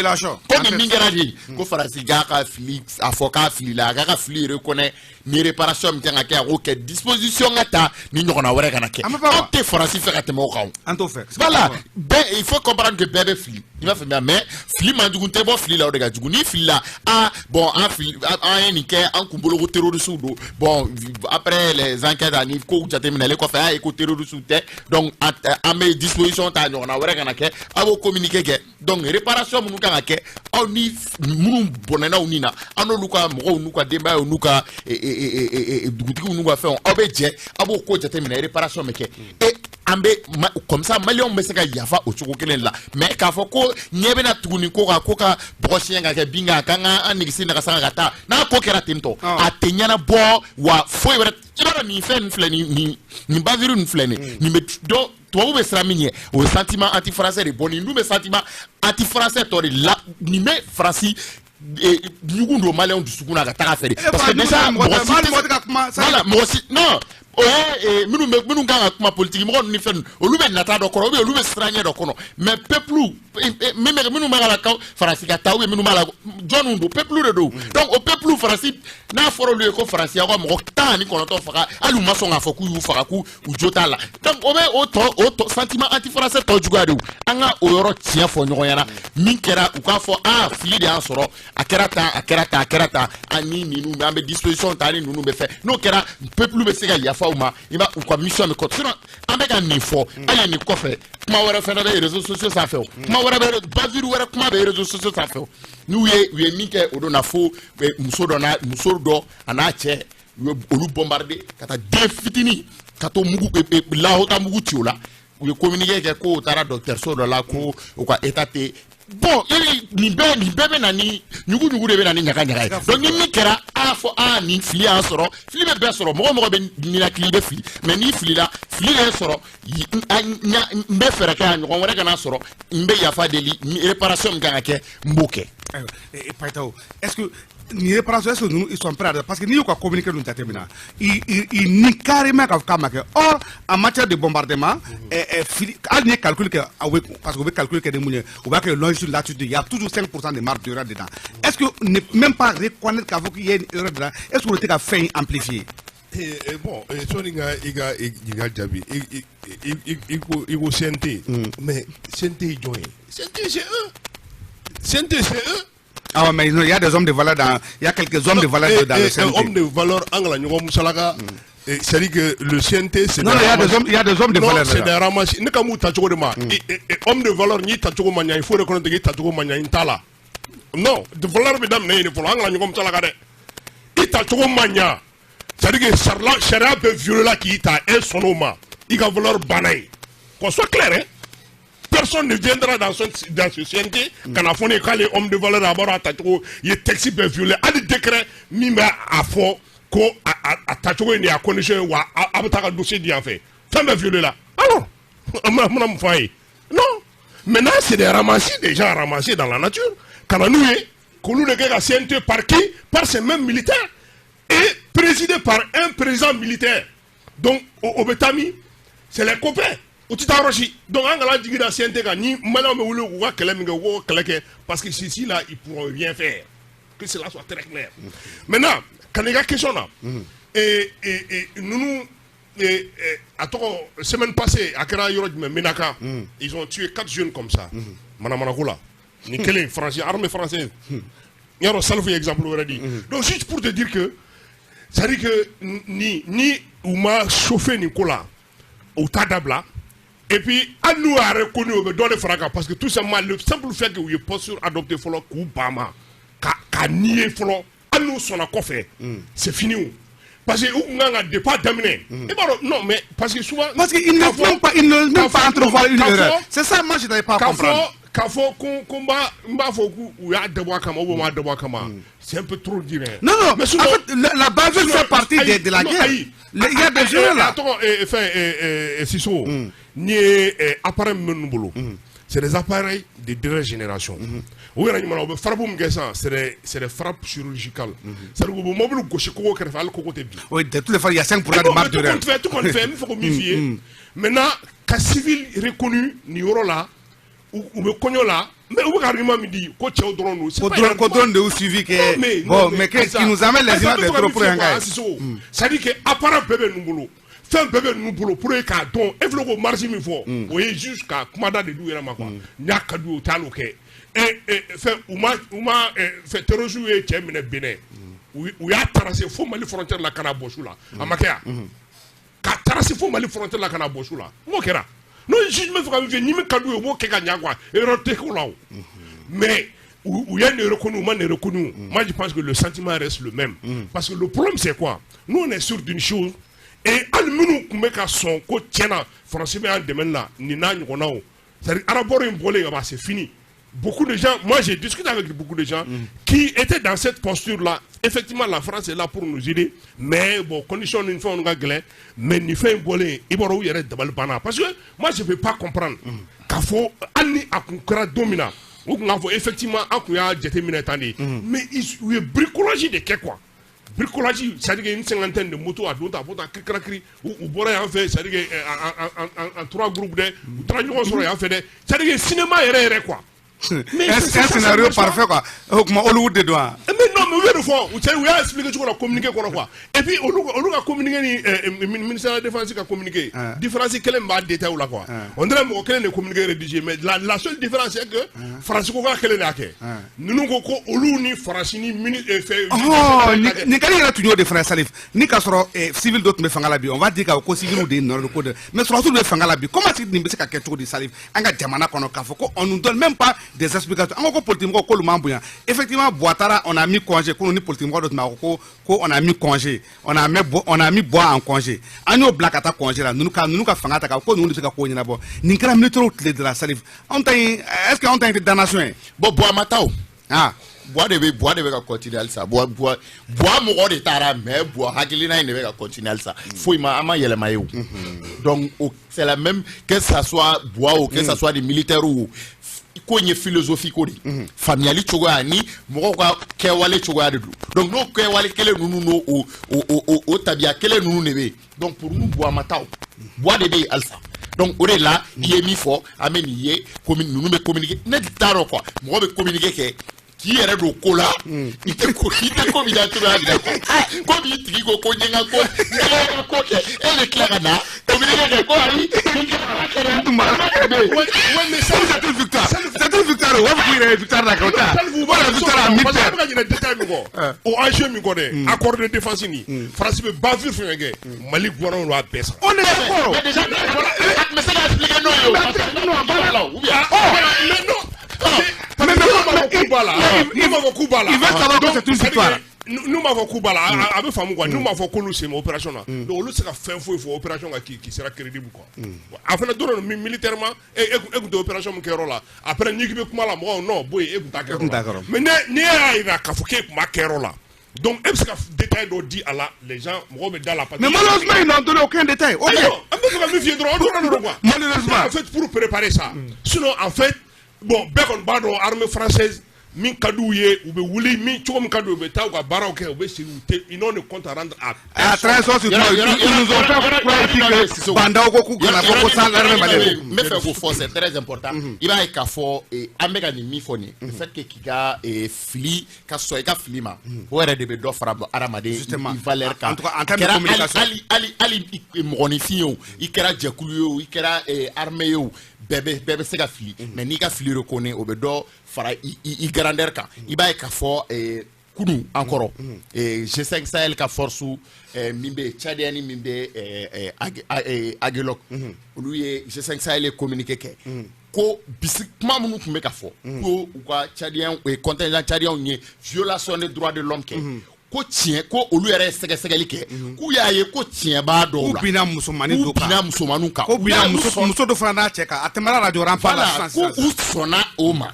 nin min kɛra de ko Faransi k'a ka fili a fɔ k'a filila a k'a ka fili reconnaît ni réparation min kan ka kɛ a k'o kɛ disposition ka ta ni ɲɔgɔnna wɛrɛ kana kɛ anw tɛ Faransi fɛ ka tɛmɛ o kan an t'o fɛ voilà bɛɛ il faut comprendre que bɛɛ bɛ fili i b'a faamuya mais fili man jugu tɛ bɔ fili la o de ka jugu ni filila ah bon an fili an ye nin kɛ an kun bolo ko terroristes don bon après les enquêtes ani kow jateminɛlen kɔfɛ a ye ko terroristes tɛ donc an bɛ disposition ta ɲɔgɔnna wɛrɛ kana kɛ a b'o communiqué kɛ donc réparation minnu kan ka kɛ aw ni minnu bɔnɛna aw ni na an n'olu ka mɔgɔw n'u ka denbayaw n'u ka dugutigiw n'u ka fɛnw aw bɛ jɛ a b'o ko jateminɛ réparation bɛ kɛ et an bɛ comme ça maliyɛnw bɛ se ka yafa o cogo kelen la mais k'a fɔ ko ɲɛ bɛna tuguni ko ka ko ka bɔgɔ siɲɛ ka kɛ bin kan k'an ka an nigisi nagasa ka taa n'a ko kɛra ten tɔ a tɛ ɲɛnabɔ wa foyi wɛrɛ i b'a dɔn nin fɛn nin filɛ nin nin bavure nin filɛ nin nin bɛ dɔ tubabu bɛ siran min ɲɛ o ye sentiment anti français de bɔ nin dun bɛ sentiment anti français tɔ de la nin bɛ Faransi ɲugun don maliyɛnw dusukun na ka taga fɛ de parce que déjà mɔgɔ si tɛ voilà mɔgɔ si non o ye minnu kan ka kuma politique mɔgɔ ninnu ni fɛn ninnu olu bɛ nata dɔ kɔrɔ ou bien olu bɛ siran ɲɛ dɔ kɔnɔ mais peuple minnu b'a la Faransi ka taa ou bien minnu b'a la jɔnniw don peuple de don donc o peuple Peuple Faransi n'a fɔra olu ye ko Faransi y'aw ka mɔgɔ 19 faga, hali u ma sɔn k'a fɔ k'u y'u faga, k'u u jo t'a la. Donc o bɛ o tɔ sentiment anti français tɔ juguya de. An ka o yɔrɔ tiɲɛ fɔ ɲɔgɔn ɲɛna. Min kɛra, u k'a fɔ aa, fili de y'an sɔrɔ, a kɛra tan, a kɛra tan, a kɛra tan, ani ninnu an bɛ disposition ta, ani ninnu bɛ fɛ. N'o kɛra, peuple bɛ se ka yafa u ma, i b'a u ka mission bɛ kɔ. Sinon an bɛ ka nin fɔ, hali nin kɔfɛ, kuma wɛrɛ fɛnɛ bɛ réseaux sociaux sanfɛ. O kuma wɛrɛ bɛ, bavure wɛrɛ kuma bɛ réseaux sociaux sanfɛ. O n'u ye u ye min kɛ o don na, fo muso dɔ n'a muso dɔ a n'a cɛ, u ye olu bombarder ka taa den fitinin ka to mugu lahota mugu ci o la. U ye communiqué kɛ ko u taara dɔgɔtɔrɔso dɔ la, ko u ka état tɛ bon. Nin bɛɛ bɛ na ni ɲugu-ɲugu de bɛ na ni ɲaga ɲaga ye. Donc ni min kɛra, a fɔ a nin fili y'an sɔrɔ. Fili bɛ bɛɛ sɔrɔ, mɔgɔ mɔgɔ bɛ ninakili bɛ fili, mais n'i filila, fili de sɔrɔ. N bɛ fɛɛrɛ kɛ a ɲɔgɔn wɛrɛ kana sɔrɔ, n bɛ yafa deli, réparation min kan ka kɛ, n b'o kɛ. Ayiwa, Payitaho, est-ce que nin réparation, est-ce que ninnu, ils sont prêts à, parce que n'i y'u ka communiqué ninnu jateminɛ, i ni carrément k'a fɔ k'a ma kɛ. Or en matière de bombardement, fili, hali n'i ye calcul kɛ, aw bɛ, parce que u bɛ calcul kɛ ni mun ye, u b'a kɛ longitude, latitude, il y a toujours 5% de marge d'erreur dedans. Est-ce que ne même pas reconnaître k'a fɔ qu'il y a une erreur dedans, est-ce que olu tɛ ka fɛn in amplifier? Bon, sɔnni ka i ka ɲininkali jaabi, i ko CNT, mais CNT ye jɔn ye? CNT, c'est eux. CNT, c'est eux. Ah mais il y a des hommes de valeur dans, il y a quelques hommes de valeur dans le CNT. Hommes de valeur, an kana ɲɔgɔn musalaka. C'est-à-dire que le CNT, c'est Non, non, il y a des hommes, il y a des hommes de non, valeur. C'est des ramassis. Ne ka m'u ta cogo de ma. Homme de valeur, n'i ta cogo ma ɲa, il faut reconnaître k'i ta cogo ma ɲa, n t'a la. Non, de valeur bɛ daminɛ yen de fɔlɔ, an kana ɲɔgɔn musalaka dɛ. I ta cogo ma ɲa. C'est-à-dire que sariya bɛɛ violé la k'i ta, e sɔnn'o ma. I ka valeur banna yen. Qu'on soit clair, hein. Personne ne viendra dans ce CNT ka na fɔ ne ye k'ale homme de valeur, a b'a dɔn a tacogo i ye texte bɛɛ violé, hali décret min bɛ a fɔ ko a tacogo ye nin ye, a condition ye wa a bɛ taa ka dossier di yan fɛ, fɛn bɛɛ violé la. Alors an bɛna mun fɔ a ye? Non, maintenant c'est des ramassis, des gens ramassés dans la nature ka na n'u ye k'olu de kɛ ka CNT. Par qui? Par ces mêmes militaires et présidé par un président militaire. Donc o bɛ taa min? C'est les copains, u tɛ taa yɔrɔ si. Donc an kana jigi da CNT kan. Ni Maliyɛnw bɛ wuli k'u ka kɛlɛ min kɛ, u k'o kɛlɛ kɛ, parce que ceux-ci là, ils pourront rien faire, que cela soit très clair. Maintenant, ka na i ka question na, et ninnu, a tɔgɔ, semaine passée a kɛra yɔrɔ jumɛn? Menaka, ils ont tué quatre jeunes comme ça, manamanako la. Nin kelen, français, armée française, n y'a dɔn. Salifu ye exemple wɛrɛ di. Donc juste pour te dire que, c'est à dire que ni u ma chauffer nin ko la, u t'a dabila. Et puis hali n'u y'a reconnu, u bɛ dɔ de fara kan, parce que tout simplement, le simple fait que u ye posture adopté fɔlɔ k'u ban ma ka nier fɔlɔ, hali n'u sɔnna kɔfɛ, c'est fini. O parce que u kun kan ka depuis a daminɛ, i b'a dɔn. Non, mais parce que souvent Parce qu'ils ne même pas, ils ne même pas entrevoir une erreur. C'est ça, moi je n'avais pas à comprendre. K'a fɔ ko n b'a fɔ k'u y'a dabɔ a kama ou bien u m'a dabɔ a kama, c'est un peu trop dire, hein. Non, non, mais sinon, en fait, la bavure fait partie de la guerre. Ayi, Il y a des erreurs là. A tɔgɔ, fɛn, Siso, n'i ye appareil min bɛ ninnu bolo, c'est des appareils de dernière génération. U yɛrɛ ɲuman na, u bɛ frappe min kɛ sisan, c'est des frappes chirurgicales. C'est-à-dire u bɛ mobili gosi kogo kɛrɛfɛ, hali kogo tɛ bin. Oui, de toutes les fois, il y a 5% de marge d'erreur. Tout compte fait, n bɛ fɛ k'o min f'i ye maintenant, ka civil reconnu nin yɔrɔ la, u bɛ kɔɲɔ la, mais u bɛ ka argument min di ko cɛw dɔrɔn don. Ko drone, ko drone de y'u suivi kɛ. Bon, mais qui nous amène les images des drones pour un gars. C'est-à-dire que appareil bɛɛ bɛ ninnu bolo, fɛn bɛɛ bɛ ninnu bolo pour que k'a dɔn. E filɛ k'o marge min fɔ, o ye juste ka kumada de d'u yɛrɛ ma quoi. N'a ka d'u ye, u t'a l'o kɛ. Fɛn u ma fɛn, terroriste ye cɛ minɛ Benin, u y'a tracé fo Mali frontière la ka na bɔ su la. A ma kɛ yan ka tracé fo Mali frontière la ka na bɔ su la, n k'o kɛra. N'o juge bɛ fɛ ka min fɔ, ni min ka d'u ye, u b'o kɛ ka ɲa quoi, erreur tɛ k'o la o. Mais u ye nin reconnu, u ma nin reconnu, moi je pense que le sentiment reste le même, parce que le problème, c'est quoi? Nous, on est sûr d'une chose, et hali minnu tun bɛ ka sɔn ko tiɲɛna Faransi bɛ y'an dɛmɛ la, nin n'a ɲɔgɔnnaw, c'est-à-dire rapport in bɔlen ka ban, c'est fini. Beaucoup de gens, moi j'ai discuté avec beaucoup de gens qui étaient dans cette posture-là. Effectivement, la France est là pour nous aider, mais bon, condition ni fɛnw ka gɛlɛn, mais nin fɛn in bɔlen, i b'a dɔn, u yɛrɛ dabali banna, parce que moi je peux pas comprendre k'a fɔ hali ni a kun kɛra don min na, u kun k'a fɔ effectivement an kun y'a jateminɛ tan de, mais u ye bricolage de kɛ quoi. Bricolage, c'est-à-dire une cinquantaine de motos a don ta, a bɔ tan, kiri u bɔra yan fɛ, c'est-à-dire que en trois groupes dɛ, u taara ɲɔgɔn sɔrɔ yan fɛ dɛ, c'est-à-dire que cinéma yɛrɛ yɛrɛ quoi. Mais un scénario parfait quoi. O kuma Hollywood de don wa? Mais non, mais mais u bɛ nin fɔ, u y'a expliqué cogo la communiqué kɔnɔ quoi. Et puis olu ka communiqué ni ministère de la Défense ka communiqué, différence kelen b'a détail la quoi. On dirait mɔgɔ kelen de communiqué rédigé, mais la seule différence, c'est que Faransi ko k'a kelen de y'a kɛ. Ninnu ko ko olu ni Faransi ni mini fɛn. Nin kari yɛrɛ tun y'o de fana, Salif, ni k'a sɔrɔ civil dɔ tun bɛ fanga la bi, on va dire ko civil de ye nɔ ko de, mais sɔrɔdasiw bɛ fanga la bi. Comment est-ce que nin bɛ se ka kɛ cogo di, Salif, an ka jamana kɔnɔ, k'a fɔ ko on nous donne même pas des explications? An ko ko politique mɔgɔw k'olu m'an bonya. Effectivement, Boua taara, on a mis congé kunun ni politique mɔgɔ dɔ tun b'a ko on a mis congé, on a mis Boua en congé. An y'o bila ka taa congé la, ninnu ka fanga ta, ko ninnu de bɛ se ka ko ɲɛnabɔ. Nin kɛra militaires tile de la, Salif. Anw ta in, est ce que anw ta in tɛ damnation ye? Bon, Boua ma taa o. Ah. Boua de bɛ ka continuer halisa. Boua mɔgɔ de taara, mais Boua hakilina in de bɛ ka continuer halisa. Foyi ma, an ma yɛlɛma ye o. Donc c'est la même, que ça soit Boua ou que ça soit des militaires ou ko in ye philosophie ko de faamuyali cogoya ni mɔgɔw ka kɛwale cogoya de don. Donc n'o kɛwale kelen ninnu, n'o o tabiya kelen ninnu de bɛ yen. Donc pour nous, Boua ma taa o, Boua de bɛ yen halisa. Donc o de la, i ye min fɔ, an bɛ nin ye komi ninnu bɛ communiquer, ne t'a dɔn quoi. Mɔgɔ bɛ communiquer kɛ k'i yɛrɛ don ko la, i tɛ ko min na cogoya min na quoi. Komi i tigi ko n ye n ka ko, n ye n ka ko kɛ, e de tila ka na communiquer kɛ ko ayi, nin kɛra. Ouais, mais ça, c'est une victoire. C'est une victoire. O b'a fɔ k'u yɛrɛ ye victoire la kɛ, o tɛ. Voilà, victoire à Parce que militaire. a bɛ ka ɲinɛ détail min kɔ, o enjeu min kɔ dɛ, accord de défense nin, Faransi bɛ bavure fɛn fɛn kɛ, Mali gouvernement b'a bɛɛ sara. On est d'accord. Mais déjà, a tun bɛ se ka expliquer n'o ye o, parce que voilà, ou bien. Mais non, Mais n'u m'a fɔ k'u b'a la, n'u m'a fɔ k'u b'a la. Il veut savoir que c'est une victoire. N'u m'a fɔ k'u b'a la, a bɛ faamu quoi. N'u m'a fɔ k'olu sen bɛ opération na, donc olu tɛ se ka fɛn foyi fɔ opération kan qui sera crédible quoi. A fana dɔrɔn militairement, e kun tɛ opération min kɛyɔrɔ la, après n'i k'i bɛ kuma la, mɔgɔw non, boyi, e kun t'a kɛyɔrɔ la. Mais ne y'a jira k'a fɔ k'e kun b'a kɛyɔrɔ la, donc e bɛ se ka détail dɔ di a la, les gens, mɔgɔw bɛ da la. Mais malheureusement, ils n'ont donné aucun détail. Ok. An bɛ fɛ ka min f'i ye dɔrɔn, o dɔrɔn de don quoi. Malheureusement. En fait, pour préparer ça, sinon en fait, bon, bɛɛ kɔni b'a dɔn armée française min ka d'u ye, u bɛ wuli min cogo min ka d'u ye, u bɛ taa u ka baaraw kɛ, u bɛ segin, u tɛ, ils n'ont de compte à rendre à À trahison surtout, ils nous ont fait croire ici que Bah N'Daw ko k'u kana fɔ ko sans l'armée malienne. N bɛ fɛ k'o fɔ, c'est très important. I b'a ye k'a fɔ an bɛ ka nin min fɔ nin, le fait que k'i ka fili ka sɔn i ka fili ma, o yɛrɛ de bɛ dɔ fara hadamaden i valeur kan. En tout cas, en termes de communication. Hali mɔgɔninfin ye o, i kɛra jɛkulu ye o, i kɛra armée ye o, bɛɛ bɛ se ka fili, mais n'i ka fili reconnaît, o bɛ dɔ fara i grandeur kan. I b'a ye k'a fɔ kunu an kɔrɔ, G5 Sahel ka force min bɛ Tchadien min bɛ Aguelhok, olu ye G5 Sahel ye communiqué kɛ ko bisi kuma minnu tun bɛ ka fɔ ko u ka Tchadien, contingent tchadien ye violation des droits de l'homme kɛ, ko tiɲɛ, ko olu yɛrɛ ye sɛgɛsɛgɛli kɛ, k'u y'a ye ko tiɲɛ b'a dɔw la. K'u binna musomanin dɔ kan. K'u binna musomaninw kan. Ko binna muso dɔ fana n'a cɛ kan, a tɛmɛna radio Rempart la sisan. Ko u sɔnna o ma,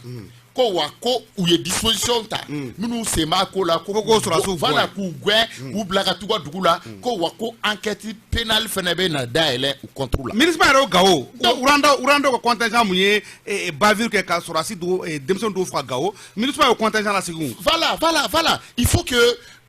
ko wa ko u ye disposition ta minnu sen b'a ko la, ko k'o sɔrɔdasiw voilà, k'u gɛn, k'u bila ka t'u ka dugu la, ko wa ko enquête pénale fana bɛ na dayɛlɛ u contre la. MINUSMA yɛrɛ o Gawo, Rwanda ka contingent mun ye bavure kɛ ka sɔrɔdasi dɔw, denmisɛnnin dɔw faga Gawo, MINUSMA y'o contingent lasegin. Voilà, il faut que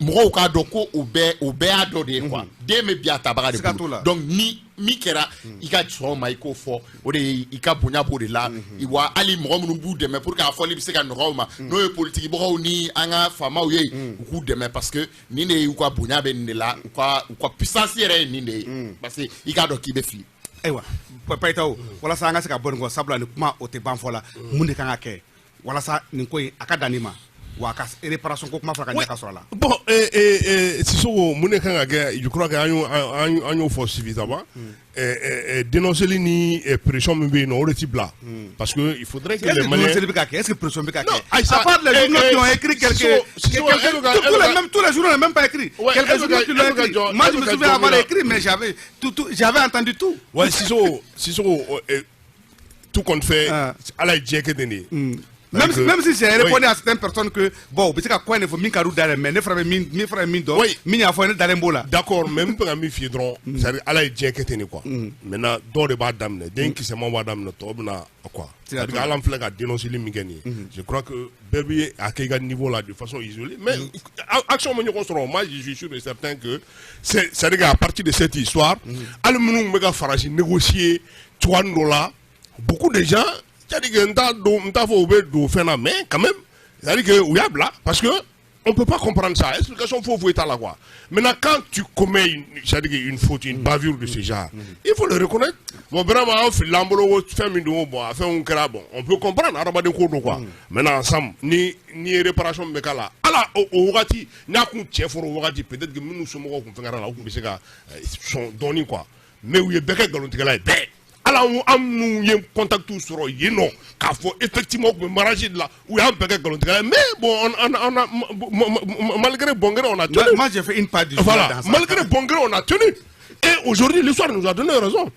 mɔgɔw k'a dɔn ko o bɛɛ y'a dɔ de ye quoi. Den bɛ bi a tabaga de bolo. Donc ni min kɛra, i ka sɔn o ma, i k'o fɔ, o de ye i ka bonya b'o de la. Wa hali mɔgɔ minnu b'u dɛmɛ pour que a fɔli bɛ se ka nɔgɔya u ma, n'o ye politiki mɔgɔw ni an ka faamaw ye, u k'u dɛmɛ, parce que nin de y'u ka bonya bɛ nin de la, u ka puissance yɛrɛ ye nin de ye, parce que i k'a dɔn k'i bɛ fili. Ayiwa, Payitaw, walasa an ka se ka bɔ nin kɔ, sabula nin kuma o tɛ ban fɔ la, mun de kan ka kɛ walasa nin ko in a ka dan nin ma, wa a ka réparation ko kuma fɔra ka ɲɛ ka sɔrɔ a la? Bon, Sissoko, mun de kan ka kɛ? Je crois que an y'o fɔ suffisamment. Dénoncer ni pression min bɛ yen nɔ, o de ti bila, parce que il faudrait que les Maliens Est-ce que dénoncer bɛ ka kɛ? Est-ce que pression bɛ ka kɛ? Non, Aïssa, à part les journaux qui ont écrit quelques, tous les même tous les journaux n'ont même pas écrit. Quelques journaux qui l'ont écrit, moi je me souviens avoir écrit, mais j'avais tout, j'avais entendu tout. Ouais, Sissoko, Sissoko, tout compte fait, Ala ye diɲɛ kɛ ten de ye. Même si j'ai répondu à certaines personnes que bon, u bɛ se ka ko in de fɔ min ka d'u da dɛ, mais ne fana bɛ min fana bɛ min dɔn, min y'a fɔ ne dalen b'o la. D'accord, mais n bɛ ka min f'i ye dɔrɔn, c'est à dire Ala ye diɲɛ kɛ ten de quoi. Maintenant dɔw de b'a daminɛ, den kisɛmaw b'a daminɛ, tɔw bɛ na quoi. C'est à dire Ala filɛ ka dénoncer min kɛ nin ye, je crois que bɛɛ bɛ a kɛ i ka niveau la de façon isolée, mais action ma ɲɔgɔn sɔrɔ. Moi, je suis sûr et certain que c'est à dire qu'à partir de cette histoire, hali minnu bɛ ka Faransi négocier cogoya dɔ la, beaucoup de gens, c'est-à-dire que n t'a don, n t'a fɔ u bɛ don fɛn na, mais quand même, c'est-à-dire que u y'a bila parce que On peut pas comprendre ça. Explication foyi t'a la quoi. Maintenant, quand tu commets une, c'est-à-dire une faute, une bavure de ce genre, il faut le reconnaître. Bon, vraiment, an filila an bolo fɛn min don, bon, a fɛnw kɛra, bon, on peut comprendre, hadamaden ko don quoi. Maintenant, ensemble, ni réparation min bɛ k'a la, ala o wagati n'a kun cɛ fɔra o wagati, peut-être que minnu somɔgɔw kun fɛngɛra la, u kun bɛ se ka sɔn dɔɔni quoi. Mais u ye bɛɛ kɛ nkalontigɛla ye, bɛɛ. Ala an minnu ye contact sɔrɔ yen nɔ k'a fɔ effectivement u tun bɛ mariage de la, u y'an bɛɛ kɛ nkalontigɛla ye. Mais bon, on a malgré bon gré, on a tenu. Moi, j'ai fait une part du Voilà, dans ça. Malgré bon gré, on a tenu. Et aujourd'hui, l'histoire nous a donné raison.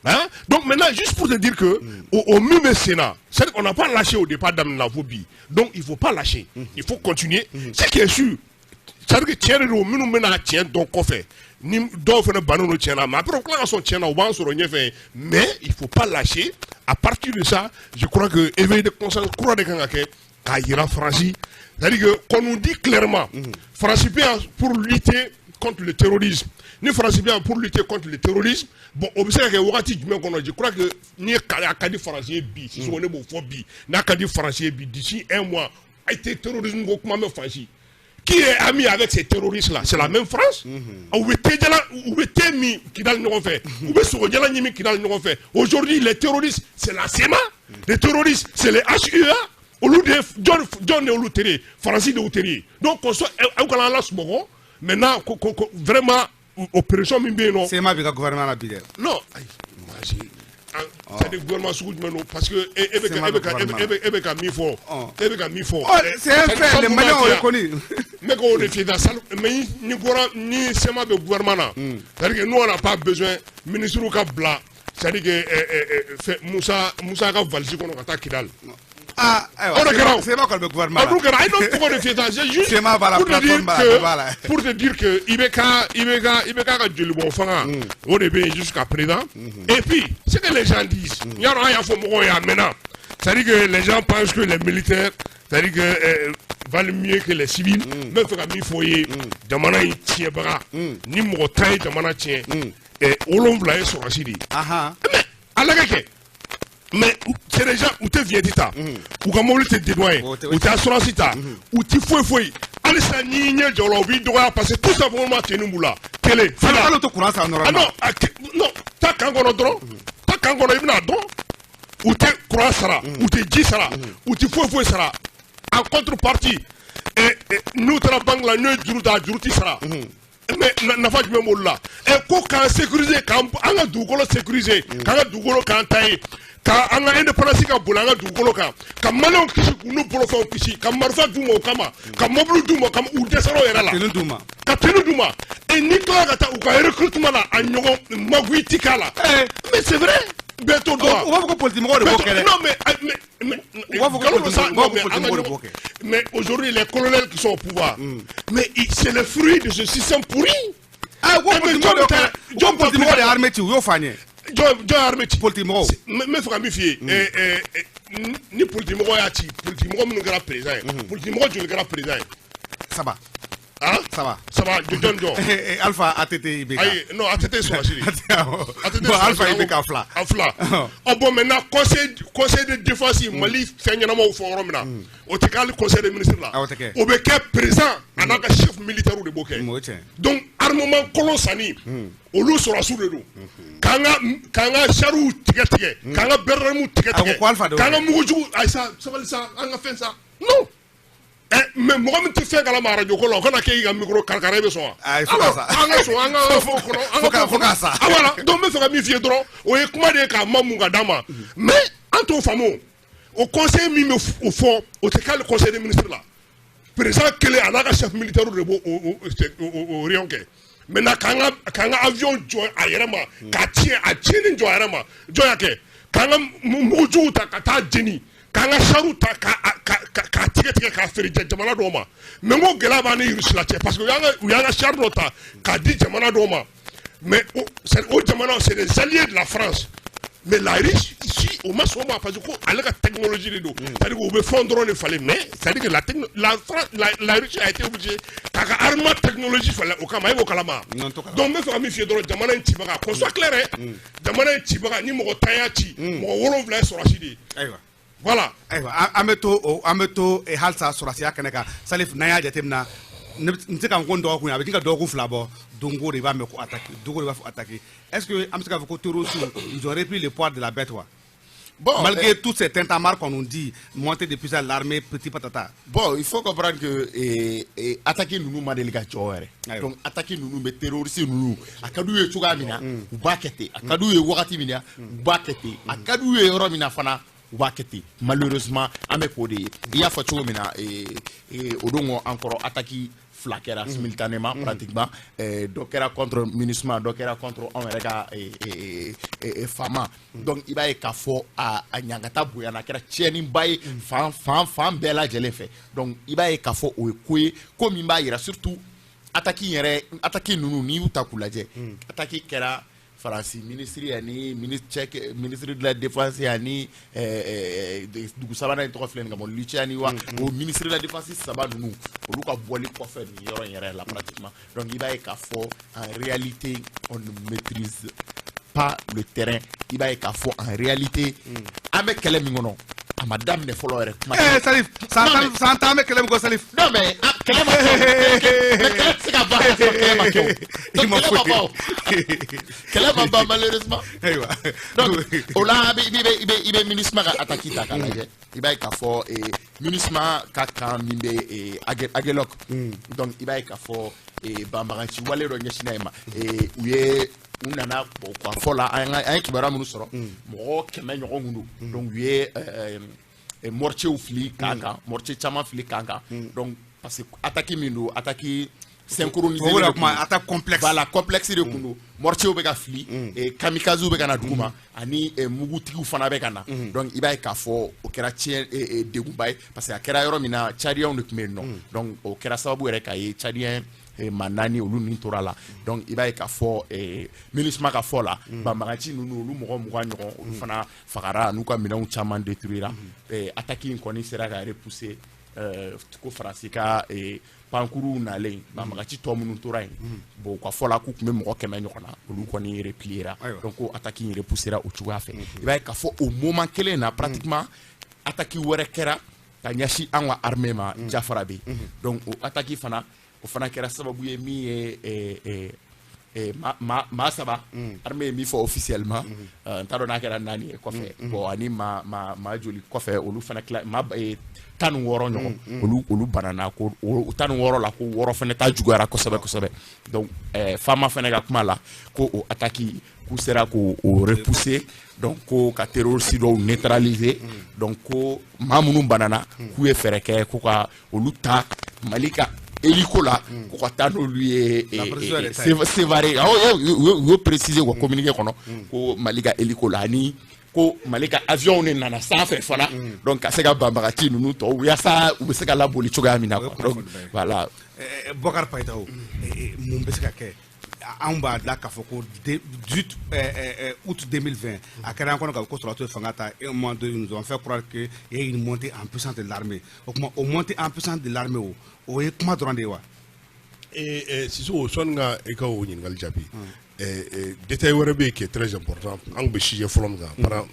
Hein? Donc maintenant, juste pour te dire que au même Sénat, c'est-à-dire qu'on n'a pas lâché au départ d'Amina bi. Donc il ne faut pas lâcher. Il faut continuer. Ce qui est sûr, c'est-à-dire que tiɲɛ de don, minnu bɛna tiɲɛ dɔn kɔfɛ, ni dɔw fana bannen don tiɲɛ na, mais après o tila ka sɔn tiɲɛ na, u b'an sɔrɔ ɲɛfɛ. Mais il faut pas lâcher. À partir de ça, je crois que éveil de conscience kura de kan ka kɛ k'a yira Faransi, c'est-à-dire que qu'on nous dit clairement, Faransi bɛ yan pour lutter contre le terrorisme. Ni Faransi bɛ yan pour lutter contre le terrorisme, bon, o bɛ se ka kɛ wagati jumɛn kɔnɔ? Je crois que ni ye a ka di Faransi ye bi, Sisoko, ne b'o fɔ bi, n'a ka di Faransi ye bi, d'ici un mois, a tɛ terrorisme ko kuma mɛn Faransi. Qui est ami avec ces terroristes-là? C'est la même France. U bɛ te jala, u bɛ te min Kidal ɲɔgɔn fɛ, u bɛ sogojala ɲimi Kidal ɲɔgɔn fɛ. Aujourd'hui, les terroristes, c'est la CMA. Les terroristes, c'est les HUA. Olu de jɔn jɔn de olu teri ye? Faransi de y'u teri ye. Donc qu'on soit aw kana an lasunɔgɔ. Maintenant, ko vraiment opération min bɛ yen nɔ. CMA b'i ka gouvernement la bi dɛ. Non, ayi, c'est-à-dire gouvernement sugu jumɛn don? Parce que e bɛ ka min fɔ, e bɛ ka min fɔ. C'est un fait, les Maliens ont reconnu. Ne ko o de f'i ye, mais ni bɔra ni CMA bɛ gouvernement na, c'est-à-dire que nous, on n'a pas besoin ministre ka bila, c'est-à-dire que fɛn Musa ka valise kɔnɔ ka taa Kidal. Ah, ayiwa. O de kɛra o. CMA kɔni bɛ gouvernement la. O dun kɛra, ayi, n'o tɔgɔ de f'i ye tan, c'est juste CMA b'a la, pour te dire plateforme b'a la, b'a la. que pour te dire que IBK ka jolibɔn fanga, o de bɛ yen jusqu'à présent. Et puis ce que les gens disent, yarɔ, an y'a fɔ mɔgɔw ye a mɛnna, c'est-à-dire que les gens pensent que les militaires, c'est-à-dire que valent mieux que les civils. N bɛ fɛ ka min fɔ i ye, jamana in tiɲɛbaga, ni mɔgɔ 10 ye jamana tiɲɛ, 7 ye sɔrɔdasi de ye. Mais a lajɛ kɛ, mais c'est des gens u tɛ vignette ta, u ka mobili tɛ dédouaner, u tɛ assurance ta, u tɛ foyi foyi. Halisa n'i ɲɛ jɔ o la, u b'i dɔgɔya, parce que tout simplement tenue b'u la, kelen fila. Hali o tɛ courant san Ah normalement. Non, non, taa camp kɔnɔ dɔrɔn, taa camp kɔnɔ, i bɛna dɔn. U tɛ courant sara, u tɛ ji sara, u tɛ foyi foyi sara. En contrepartie, n'u taara banque la, n'u ye juru ta, a juru tɛ sara. Mais nafa jumɛn b'olu la? Ko k'an sécuriser, k'an an ka dugukolo sécuriser, k'an ka dugukolo k'an ta ye, ka an ka indépendance ka boli an ka dugukolo kan, ka Maliyɛnw kisi k'u n'u bolofɛnw kisi, ka marifa d'u ma o kama, ka mobili d'u ma o kama, u dɛsɛra o yɛrɛ la. Tenue d'u ma. Ka tenue d'u ma. Et n'i tilala ka taa u ka recrutement la, a ɲɔgɔn magouille ti k'a la. Mais c'est vrai, bɛɛ t'o dɔn. U b'a fɔ ko politique mɔgɔw de b'o kɛ dɛ. Non, mais U b'a fɔ ko nkalon don sa. u b'a Non, fɔ mais ko an ka politique mɔgɔw de ɲɔgɔn b'o kɛ. Mais aujourd'hui, les colonels qui sont au pouvoir, mais c'est le fruit de ce système pourri. Ah, ko Eh, mais politique mɔgɔw de y'o kɛ. jɔn Ko politique mɔgɔw de ye armée ci, u y'o fɔ an ye. Jɔn ye armée ci? Politique mɔgɔw. N bɛ fɛ ka min f'i ye, ni politique mɔgɔ y'a ci, politique mɔgɔ minnu kɛra président ye, politique mɔgɔ joli kɛra président ye? Saba. Ah. Saba. Saba, jɔn jɔn? Alpha, ATT, IBK. Ayi, non, ATT sɔrɔsi de. ATT. Bon, Alpha, IBK fila. A fila. Ɔ bon, maintenant, conseil de défense, Mali fɛn ɲɛnamaw fɔ yɔrɔ min na, o tɛ kɛ hali conseil des ministres la. Ah, o tɛ kɛ. O bɛ kɛ président a n'a ka chef militaire de b'o kɛ. O ye tiɲɛ. Donc armement kolon sanni, olu sɔrɔsiw de don. K'an ka chariw tigɛ tigɛ, k'an ka BRDM tigɛ A ko tigɛ, ko Alpha de y'o k'an ka kɛ. mugujugu, ayi sa, sabali sa, an ka fɛn sa, non. Mais mɔgɔ min tɛ fɛn kalama arajo ko la, o kana kɛ i ka micro karikara, i bɛ sɔn wa? Ayi, fo ka Alors, sa. an ka sɔn, an ka fɔ kɔnɔ, an Fo ka ka fɔ fo ka sa. Ah voilà, donc n bɛ fɛ ka min f'i ye dɔrɔn, o ye kuma de ye k'a ma mun ka d'a ma, mais an t'o faamu. O conseil min bɛ o fɔ, o tɛ k'ale conseil des ministres la. Président kelen a n'a ka chef militaire de b'o o réunion kɛ. Maintenant, k'an ka avion jɔ a yɛrɛ ma, k'a tiɲɛ, a tiɲɛni jɔ a yɛrɛ ma, jɔn y'a kɛ? K'an ka mugujuguw ta ka taa jeni, k'an ka chariw ta k'a tigɛ tigɛ k'a feere jamana dɔw ma. Mais n ko gɛlɛya b'an ni Russie la cɛ, parce que u y'an ka char dɔ ta k'a di jamana dɔw ma, mais o jamana, c'est des alliés de la France. Mais la Russie ici, o ma sɔn o ma, parce que ko ale ka technologie de don, c'est-à-dire que u bɛ fɛn dɔrɔn de falen. Mais c'est-à-dire que la techno la France, la Russie a été obligée k'a ka armement technologie falen o kama. E b'o kalama? Non, t'o kalama. Donc n bɛ fɛ ka min f'i ye dɔrɔn, jamana in cibaga, qu'on soit clair hein, jamana in cibaga, ni mɔgɔ 10 y'a ci, mɔgɔ 7 ye sɔrɔsi de ye. Ayiwa. Voilà. Ayiwa, an bɛ to halisa sɔrɔsiya kɛnɛ kan. Salif, n'an y'a jateminɛ, ne n tɛ se ka n ko n dɔgɔkun ye, a bɛ ka dɔgɔkun 2 bɔ, don o don i b'a mɛn ko attaque, don o don i b'a fɔ attaque. Est-ce que an bɛ se k'a fɔ ko terroristes, ils ont repris le poids de la bête wa? Bon, malgré tous ces tintamarres qu'on nous dit, montée de puissance, l'armée, petit patata. Bon, il faut comprendre que attaque ninnu ma deli ka jɔ yɛrɛ. Ayiwa. Donc attaque ninnu bɛ, terroriste ninnu, a ka d'u ye cogoya min na, u b'a kɛ ten. A ka d'u ye wagati min na, u b'a kɛ ten. A ka d'u ye yɔrɔ min na fana, u b'a kɛ ten. Malheureusement, an bɛ k'o de ye. I y'a fɔ cogo min na, o don kɔ an kɔrɔ, attaque fila kɛra simultanément pratiquement. Dɔ kɛra contre MINUSMA, dɔ kɛra contre anw yɛrɛ ka FAMa. Donc i b'a ye k'a fɔ a ɲangata bonyana, a kɛra tiɲɛniba ye fan fan fan bɛɛ lajɛlen fɛ. Donc i b'a ye k'a fɔ o ye ko ye, ko min b'a yira, surtout attaque in yɛrɛ, attaque ninnu, n'i y'u ta k'u lajɛ, attaque kɛra Faransi ministre ani ministre tchèque, ministre de la Défense, ani dugu sabanan in tɔgɔ filɛ nin ka bɔ Lituanie wa, o ministre de la Défense saba ninnu, olu ka bɔli kɔfɛ nin yɔrɔ in yɛrɛ la pratiquement. Donc i b'a ye k'a fɔ en réalité, on ne maîtrise pas le terrain. I b'a ye k'a fɔ en réalité, an bɛ kɛlɛ min kɔnɔ, a ma daminɛ fɔlɔ yɛrɛ, kuma tɛ. Salif, san Non, 10, san 10 bɛ kɛlɛ min kɔ, Salif. Non mais ah, kɛlɛ ma kɛ o. Mais kɛlɛ tɛ se ka ban ka sɔrɔ kɛlɛ ma kɛ o. I Donc ma kɛlɛ ma foyi. ban o, kɛlɛ ma ban malheureusement. Ayiwa. Donc o la, a bɛ i bɛ MINUSMA ka attaque ta k'a lajɛ, i b'a ye k'a fɔ MINUSMA ka camp min bɛ Aguelhok, donc i b'a ye k'a fɔ banbaganci wale dɔ ɲɛsinna yen ma. U ye u nana, bon, ka fɔ la, an ye kibaruya minnu sɔrɔ, mɔgɔ 100 ɲɔgɔn kun don. Donc u ye mortiers fili camp kan, mortier caman fili camp kan. Donc parce que attaque min don, attaque synchronisée O de de kuma kun don. Attaque complexe. Voilà, complexe de kun don. Mortiers bɛ ka fili, kamikaze bɛ ka na dugu ma, ani mugutigiw fana bɛ ka na. Donc i b'a ye k'a fɔ o kɛra tiɲɛ degunba ye, parce que a kɛra yɔrɔ min na, Tchadiens de tun bɛ yen nɔ. Donc o kɛra sababu yɛrɛ k'a ye Tchadien maa naani, olu ni tora la. Donc i b'a ye k'a fɔ MINUSMA ka fɔ la, banbagaci ninnu, olu mɔgɔ 20 ɲɔgɔn, olu fana fagara, n'u ka minɛnw caman détruira. Attaque in kɔni sera ka repousser, ko Faransi ka pankuruw nalen, banbagaci tɔ minnu tora yen, bon, u ka fɔ la k'u tun bɛ mɔgɔ 100 ɲɔgɔn na, olu kɔni repliera. Donc ko attaque in repoussera o cogoya fɛ. I b'a ye k'a fɔ o moment kelen na pratiquement, attaque wɛrɛ kɛra ka ɲɛsin an ka armée ma Diafarabé. Donc o attaque fana, o fana kɛra sababu ye min ye maa saba, armée ye min fɔ officiellement, n t'a dɔn n'a kɛra naani ye kɔfɛ, bon, ani maa joli kɔfɛ, olu fana tila maa 16 ɲɔgɔn, olu banana, ko o 16 la, ko wɔɔrɔ fana ta juguyara kosɛbɛ kosɛbɛ. Donc FAMa fana ka kuma la, ko o attaque, k'u sera k'o o repousser, donc ko ka terroriste dɔw neutraliser. Donc ko maa minnu banana, k'u ye fɛɛrɛ kɛ ko ka olu ta Mali ka hélico la, ko ka taa n'olu ye La précision est taille. Sévaré. Awɔ, u y'o préciser u ka communiqué kɔnɔ, ko Mali ka hélico la, ani ko Mali ka avion de nana sanfɛ fana, donc ka se ka banbagaci ninnu tɔw, yaasa u bɛ se ka laboli cogoya min na O ye quoi. Donc kunnafoni ba ye. Voilà. Bɔkari Payitaho, mun bɛ se ka kɛ? Anw b'a bila k'a fɔ ko 18 août 2020, a kɛra an kɔnɔ k'a fɔ ko sɔrɔdasiw ye fanga ta. Un mois de, ils nous ont fait croire que il y a une montée en puissance de l'armée. O tuma, o montée en puissance de l'armée, o ye kuma dɔrɔn de ye wa? Sissoko, sɔnni ka i ka o ɲininkali jaabi, détail wɛrɛ bɛ yen qui est très important. An tun bɛ sujet fɔlɔ min kan, par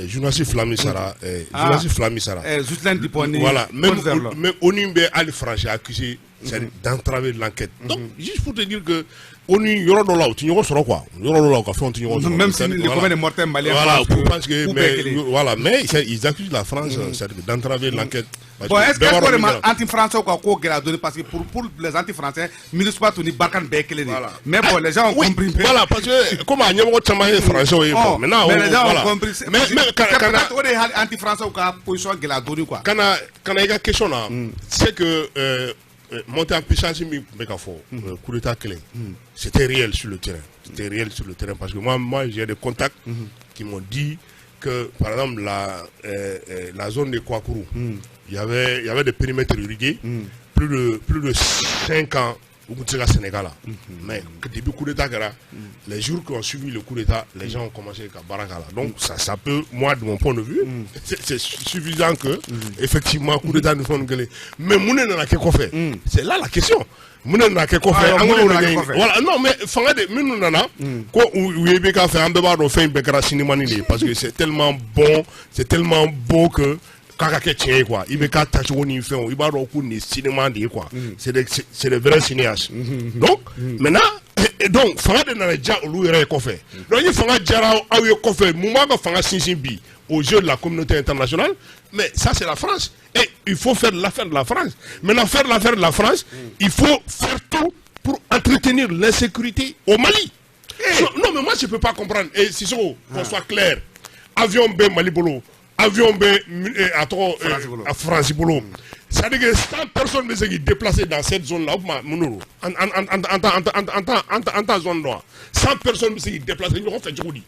journaliste fila min sara, journaliste fila min sara, Ghislaine Dupont ni voilà, même Paul Verlon. Même ONU bɛ hali Français accusé, c'est-à-dire d'entraver l'enquête. Donc juste pour te dire que ONU, yɔrɔ dɔ la, u tɛ ɲɔgɔn sɔrɔ quoi, yɔrɔ dɔ la, u ka fɛnw tɛ ɲɔgɔn sɔrɔ. Même si C'est-à-dire, le voilà. commun des mortels maliens Voilà, pense que pense que k'u bɛɛ mais kelen. Voilà, mais ils accusent la France, c'est-à-dire d'entraver l'enquête. Parce Bon, que est-ce que bɛɛ b'a est-ce dɔn que min ma kɛra. Anti-français ka ko gɛlɛya dɔɔni, parce que pour les anti-français, MINUSMA tun ni Barkhane bɛɛ ye kelen de ye. Voilà. Mais bon, les gens ont Oui, compris. voilà, parce que comme a ɲɛmɔgɔ caman ye français ye, bon, Oh, maintenant, mais les gens voilà. ont compris. Mais C'est kana peut-être o de ye hali anti-français ka position gɛlɛya dɔɔni quoi. Kana i ka question na, c'est que montée en puissance min tun bɛ ka fɔ, coup d'état kelen, c'était réel sur le terrain. C'était réel sur le terrain parce que moi, j'ai des contacts qui m'ont dit que, par exemple, la zone de Kouakourou, il y avait des périmètres irrigués, plus de 5 ans. U tun tɛ se ka sɛnɛ k'a la. Mais depuis coup d'état kɛra, les jours qui ont suivi le coup d'état, les gens ont commencé ka baara k'a la. Donc ça peut, moi, de mon point de vue, c'est suffisant que effectivement coup d'état ni fɛnw kɛlen. Mais mun de nana kɛ kɔfɛ? C'est là la question. Mun de nana kɛ kɔfɛ? An k'o de ɲɛɲini. Voilà, non, mais fanga de minnu nana ko u ye IBK fɛ, an bɛɛ b'a dɔn fɛn in bɛɛ kɛra cinéma de ye, parce que c'est tellement bon, c'est tellement beau que k'a ka kɛ tiɲɛ ye quoi. IBK tacogo ni fɛnw, i b'a dɔn ko nin ye cinéma de ye quoi. C'est des vrais cinéastes. Donc maintenant, donc fanga de nana diya olu yɛrɛ ye kɔfɛ. Donc ni fanga diyara aw ye kɔfɛ, mun b'a ka fanga sinsin bi aux yeux de la communauté internationale? Mais ça, c'est la France, et il faut faire l'affaire de la France. Maintenant, faire l'affaire de la France, il faut faire tout pour entretenir l'insécurité au Mali. Non, mais moi, je peux pas comprendre. Et Sissoko, qu'on soit clair, avion bɛ Mali bolo, avion bɛ a tɔgɔ France bolo. C'est-à-dire que 100 personnes bɛ se k'i déplacer dans cette zone là. O tuma mun don? An ta zone dɔn, 100 personnes bɛ se k'i déplacer ɲɔgɔn fɛ cogo di?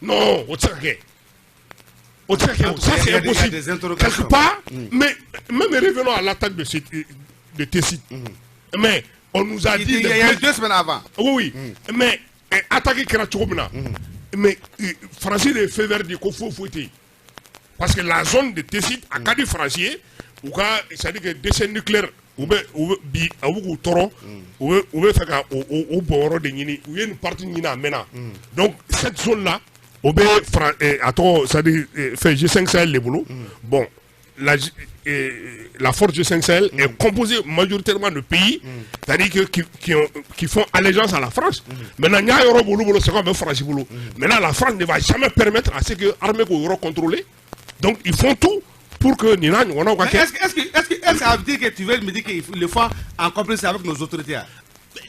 Non, o tɛ se ka kɛ, o tɛ se ka kɛ, ça, c'est impossible quelque part. Mais même, revenons à l'attaque de Tessit. Mais on nous a dit il y a 2 semaines avant. Oui, mais attaque kɛra cogo min na, mais Faransi de ye feu vert di ko foyi foyi tɛ yen, parce que la zone de Tessit a ka di Faransi ye. U ka, c'est à dire que déchets nucléaires, u bɛ bi a bɛ k'u tɔɔrɔ, u bɛ fɛ ka o bɔnyɔrɔ de ɲini. U ye nin partie ɲini a mɛnna. Donc cette zone là, o bɛ a tɔgɔ, c'est à dire fɛn G5 Sahel de bolo. Bon, la force G5 Sahel est composée majoritairement de pays, c'est-à-dire que, qui font allégeance à la France. Maintenant, il y a un bolo, c'est comme France bolo. Maintenant, la France ne va jamais permettre à ce que l'armée k'o yɔrɔ contrôler. Donc, ils font tout pour que Nina ɲɔgɔnnaw ka kɛ. Est-ce que ça veut dire que tu veux me dire qu'il le faut en complice avec nos autorités, hein?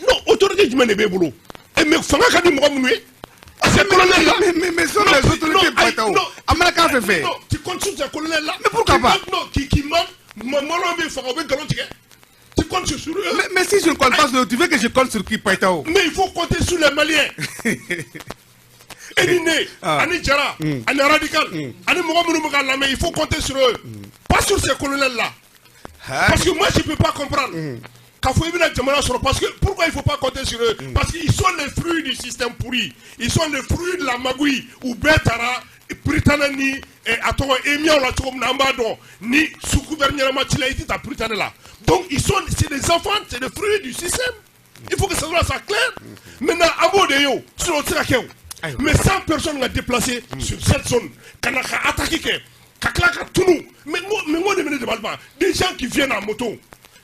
Non, autorité jumɛn de b'e bolo? Eh, mais fanga ka di mɔgɔ minnu ye? Ces colonels là. Mais sont les autorités. Non, Amana fait. Non, tu comptes sur ces colonels là. Mais pourquoi pas? Non, qui mentent, Malo bɛ faga, u bɛ nkalon tigɛ. Tu comptes sur eux. Mais si je ne compte pas sur eux, tu veux que je compte sur qui, Païtao? Mais il faut compter sur les Maliens. E ni ne, ani Jara, ani Radical, ani mɔgɔ minnu bɛ ka lamɛn, il faut compter sur eux. Pas sur ces colonels là. Parce que moi, je ne peux pas comprendre. K'a fɔ i bɛna jamana sɔrɔ, parce que pourquoi il faut pas compter sur eux? Parce qu'ils sont les fruits du système pourri. Ils sont les fruits de la magouille. U bɛɛ taara Prytanée ni a tɔgɔ émiaw la cogo min na, an b'a dɔn ni sous couvert ɲɛnama t'i la, i tɛ taa Prytanée la. Donc ils sont c'est des enfants, c'est des fruits du système. Il faut que ça soit ça clair. Maintenant, an b'o de ye o, sinon o tɛ se ka kɛ o. Mais 100 personnes ka déplacer sur cette zone ka na ka attaquer kɛ, ka tila ka tunu. Mais n ko de bɛ ne dabali ban, des gens qui viennent en moto,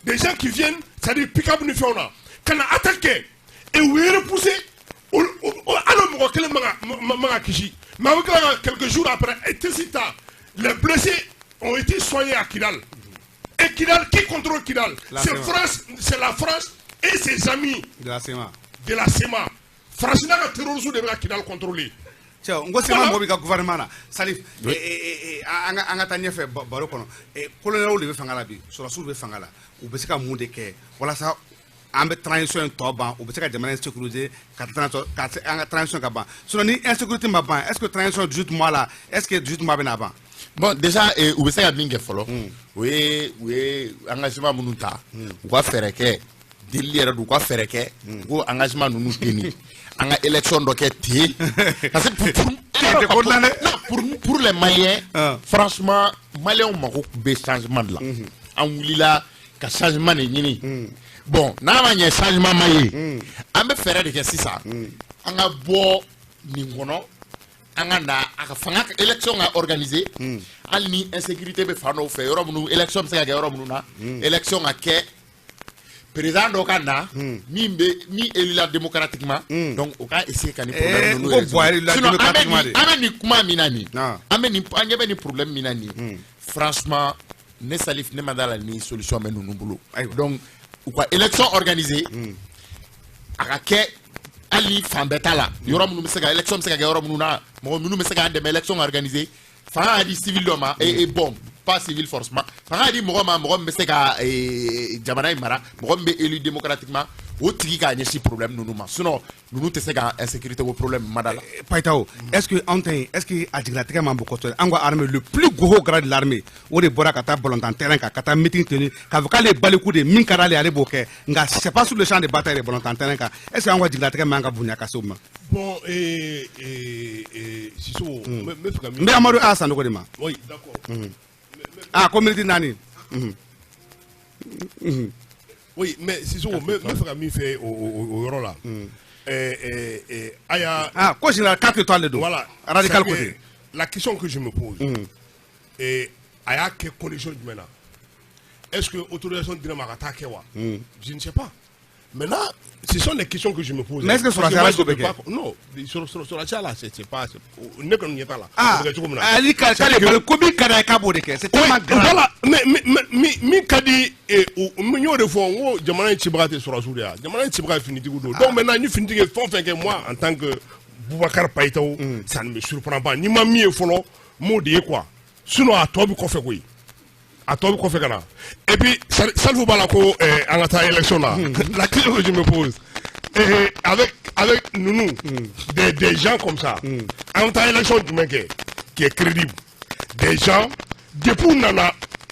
des gens qui viennent, c'est-à-dire pick-up ni fɛnw na, ka na attaque kɛ et u ye repousser, hali mɔgɔ kelen man ka kisi. Mais a bɛ tila ka quelques jours après, et Tessit ta, les blessés ont été soignés à Kidal. Et Kidal, qui contrôle Kidal? C'est France, c'est la France et ses amis de la CMA. De la CMA. France n'a ka terroristes de bɛ ka Kidal contrôler. Cɛ, n ko CMA mɔgɔ b'i ka gouvernement na. Salif, an ka taa ɲɛfɛ baro kɔnɔ. Colonels de bɛ fanga la bi, sɔrɔdasiw bɛ fanga la, u bɛ se ka mun de kɛ walasa an bɛ transition in tɔ ban, u bɛ se ka jamana in sécuriser ka transition ka se an ka transition ka ban? Sinon, ni insécurité ma ban, est ce que transition 18 mois la, est ce que 18 mois bɛ na ban? Bon, déjà, u bɛ se ka min kɛ fɔlɔ, o ye u ye engagement minnu ta, u ka fɛɛrɛ kɛ, delili yɛrɛ don, u ka fɛɛrɛ kɛ u ko engagement ninnu tɛ an ka élection dɔ kɛ ten, parce que Tɛ ko dilan dɛ. Non, pour les Maliens, franchement, Maliens mako bɛ changement de la. An wulila ka changement de ɲini. Bon, n'a ma ɲɛ changement ma ye, an bɛ fɛɛrɛ de kɛ sisan an ka bɔ nin kɔnɔ, an ka na a ka fanga élection ka organiser. Hali ni insécurité bɛ fan dɔw fɛ, yɔrɔ minnu élection bɛ se ka kɛ, yɔrɔ minnu na élection ka kɛ, président dɔ ka na min bɛ min élu la démocratiquement. Donc o ka essayer ka nin problème ninnu N ko Buhari élu la résoudre. Sinon, an bɛ démocratiquement nin de. An bɛ nin kuma min na nin, an bɛ nin, an ɲɛ bɛ nin problème min na nin, franchement, ne Salif, ne ma da la ni solution bɛ ninnu bolo. Donc u ka élection organiser, a ka kɛ hali ni fan bɛɛ t'a la, yɔrɔ minnu bɛ se ka élection bɛ se ka kɛ, yɔrɔ minnu na mɔgɔ minnu bɛ se k'an dɛmɛ, élection organiser, fanga ka di civil dɔ ma, et bon, pas civil forcément, fanga ka di mɔgɔ ma, mɔgɔ min bɛ se ka jamana in mara, mɔgɔ min bɛ élu démocratiquement. O tigi k'a ɲɛsin problème ninnu ma, sinon ninnu tɛ se ka insécurité ko problème mada la. Payitaho, est-ce que anw ta in, est-ce que a jigilatigɛ man bon kosɛbɛ? An ka armée, le plus gros grade de l'armée, o de bɔra ka taa balontan terrain kan, ka taa meeting tenu, k'a fɔ k'ale ye baliku de, min ka d'ale ye, ale b'o kɛ, nka c'est pas sur le champ de bataille de, balontan terrain kan. Est-ce que an ka jigilatigɛ man ka bonya ka se o ma? Bon, Sissoko, n bɛ fɛ ka min N bɛ Amadu A Sanogo de ma. Oui, d'accord. Ah, ko miniti 4. Oui, mais Sissoko, n bɛ fɛ ka min fɛ o yɔrɔ la, a y'a Ah, ko général 4 étoiles de don. Voilà. Radical C'est-à-dire côté. La question que je me pose, a y'a kɛ condition jumɛn na? Est-ce que autorisation dira ma ka taa kɛ wa? Je ne sais pas. Maintenant, ce sont des questions que je me pose. Mais est-ce que Parce sɔrɔdasiya moi, la je ko bɛ peux kɛ? pas. Non, sɔrɔdasiya la, c'est pas, ne kɔni ɲɛ t'a la. Ah, O bɛ kɛ cogo min na. Ali ka k'ale bali ko min ka d'a ye k'a b'o de kɛ, c'est tellement grave. Voilà, mais min ka di n y'o de fɔ, n ko jamana in cibaga tɛ sɔrɔdasiw de ye, jamana in cibaga ye finitigiw don. Donc maintenant, ni finitigi ye fɛn o fɛn kɛ, moi, en tant que Boubacar Payitaho, ça ne me surprend pas. Ni ma min ye fɔlɔ, n m'o de ye quoi. Sinon a tɔ bɛ kɔfɛ koyi. A tɔ bɛ kɔfɛ ka na. Et puis Salifu b'a la ko an ka taa élection na. La question que je me pose, avec ninnu, des gens comme ça, an ka taa élection jumɛn kɛ qui est crédible? Des gens, depuis u nana,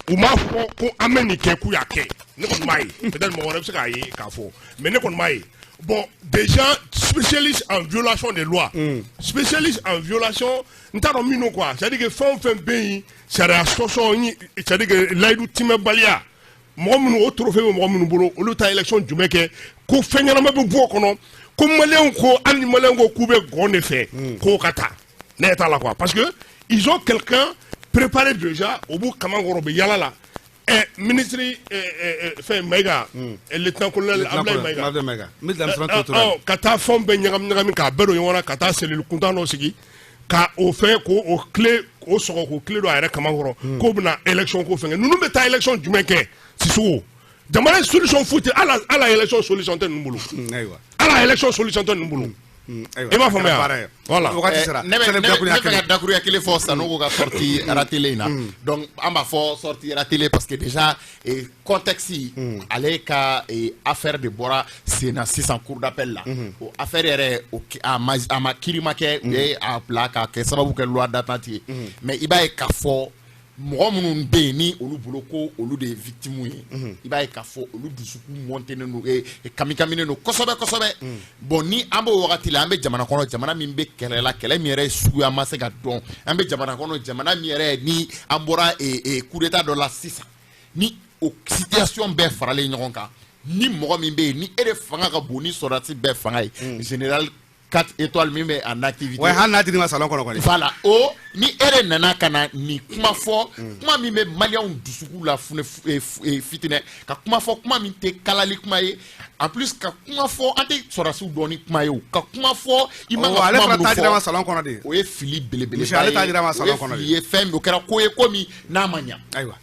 u m'a fɔ ko an bɛ nin kɛ k'u y'a kɛ. Ne kɔni m'a ye. Peut-être mɔgɔ wɛrɛ bɛ se k'a ye k'a fɔ, mais ne kɔni m'a ye. Bon, des gens spécialistes en violation des lois, spécialistes en violation, n t'a dɔn min don quoi. C'est-à-dire que fɛn o fɛn bɛ yen, sariya sɔsɔ ni, c'est-à-dire que layidu timɛbaliya, mɔgɔ minnu o trophée bɛ mɔgɔ minnu bolo, olu ta élection jumɛn kɛ ko fɛn ɲɛnama bɛ bɔ o kɔnɔ, ko maliyɛnw ko, hali ni maliyɛnw ko k'u bɛ gɔn de fɛ k'o ka taa, ne ɲɛ t'a la quoi, parce que ils ont quelqu'un préparé déjà, o b'u kaman kɔrɔ, u bɛ yala la. Ministre fɛn Maïga, lieutenant colonel Abdoulaye Maïga. Abdoulaye Maïga, ministre de l'administration territoriale. Ka taa fɛnw bɛɛ ɲagami ɲagami k'a bɛɛ don ɲɔgɔn na, ka taa cellule kuntan dɔ sigi ka o fɛn k'o o clé o sɔgɔ k'o clé don a yɛrɛ kaman kɔrɔ, k'o bɛna élection ko fɛn kɛ. Ninnu bɛ taa élection jumɛn kɛ, Sissoko? Jamana solution foyi tɛ, ala élection solution tɛ ninnu bolo. Ala élection solution tɛ ninnu bolo. Ayiwa, I m'a faamuya? Baara ye. Voilà. Wagati sera. Ne bɛ Sɛnɛ ne bɛ dakuruɲa ne fɛ ka kelen. dakuruya kelen fɔ Sanogo ka sortie ratée in na. Donc an b'a fɔ sortie ratée parce que déjà contexte, ale ka affaire de bɔra sen na sisan cour d'appel la. O affaire yɛrɛ, o a ma kiiri ma kɛ, u ye a bila ka kɛ sababu kɛ loi d'attente ye. Mais i b'a ye k'a fɔ mɔgɔ minnu bɛ yen ni olu bolo ko olu de ye victime ye, i b'a ye k'a fɔ olu dusukun mɔntenen don, kamikaminen don kosɛbɛ kosɛbɛ. Bon, ni an b'o wagati la, an bɛ jamana kɔnɔ, jamana min bɛ kɛlɛ la, kɛlɛ min yɛrɛ suguya ma se ka dɔn, an bɛ jamana kɔnɔ, jamana min yɛrɛ ni an bɔra coup d'état dɔ la sisan, ni o situation bɛɛ faralen ɲɔgɔn kan, ni mɔgɔ min bɛ yen ni e de fanga ka bon ni sɔrɔdasi bɛɛ fanga ye, général 4 étoiles min bɛ en activité. Ouais, hali n'a dir'i ma salon kɔnɔ kɔni. Voilà, o ni e de nana ka na nin kuma fɔ, kuma min bɛ maliyɛnw dusukun la funɛ, fitinɛ, ka kuma fɔ, kuma min tɛ kalali kuma ye, en plus ka kuma fɔ, an tɛ sɔrɔdasiw dɔn ni kuma ye, o ka kuma fɔ i man Oh, ka ale kuma fana minnu ta dir'a ma fɔ, salon kɔnɔ de. O ye fili belebeleba Monsieur, ale ta dir'a ma ye, o salon ye kɔnɔ de. fili ye, fɛn min o kɛra ko ye, ko min n'a ma ɲa. Ayiwa,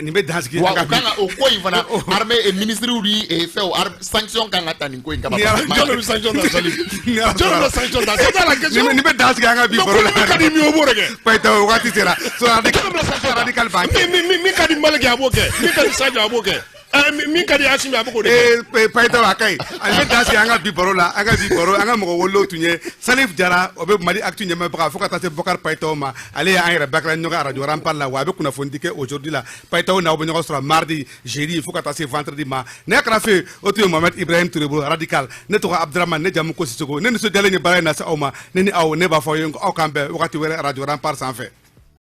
nin bɛ dan sigi Wa an ka o kan ka o ko in fana, armée ministre ni fɛnw, sanction kan ka ta nin ko in kama. Ni ala- Jɔn de bɛ sanction ta, Salif? Ni ala Jɔn de bɛ sanction ta? C'est ça la question. Nin bɛ dan sigi an ka bi Non, baro la. ko min ka di min ye, o b'o de kɛ. Payitaho, wagati sera. So Jɔn de bɛ sanction ta? radical ban kɛ. Min ka di Malick ye, a b'o kɛ. Min ka di Sadio, a b'o kɛ. Min ka di Assimi, a b'o de kɛ. Payitaho, a ka ɲi. Ani bɛ dan sigi an ka bi baro la. An ka bi baro, an ka mɔgɔ welelenw tun ye Salif Jara, o bɛ Mali Actu ɲɛmaabaga, fo ka taa se Bɔkari Payitaho ma. Ale ye an yɛrɛ bakɛla ɲɔgɔn radio Rempart la, wa a bɛ kunnafoni di kɛ aujourd'hui la. Payitaho n'aw bɛ ɲɔgɔn sɔrɔ mardi, jeudi, fo ka taa se vendredi ma. Ne kɛrɛfɛ, o tun ye Mohamed Ibrahim Touré bolo radical. Ne tɔgɔ Abdramane, ne jamu ko Sisoko. Ne nisɔndiyalen ye baara in lase aw ma. Ne ni aw, ne b'a fɔ aw ye aw k'an bɛn wagati wɛrɛ radio Rempart sanfɛ.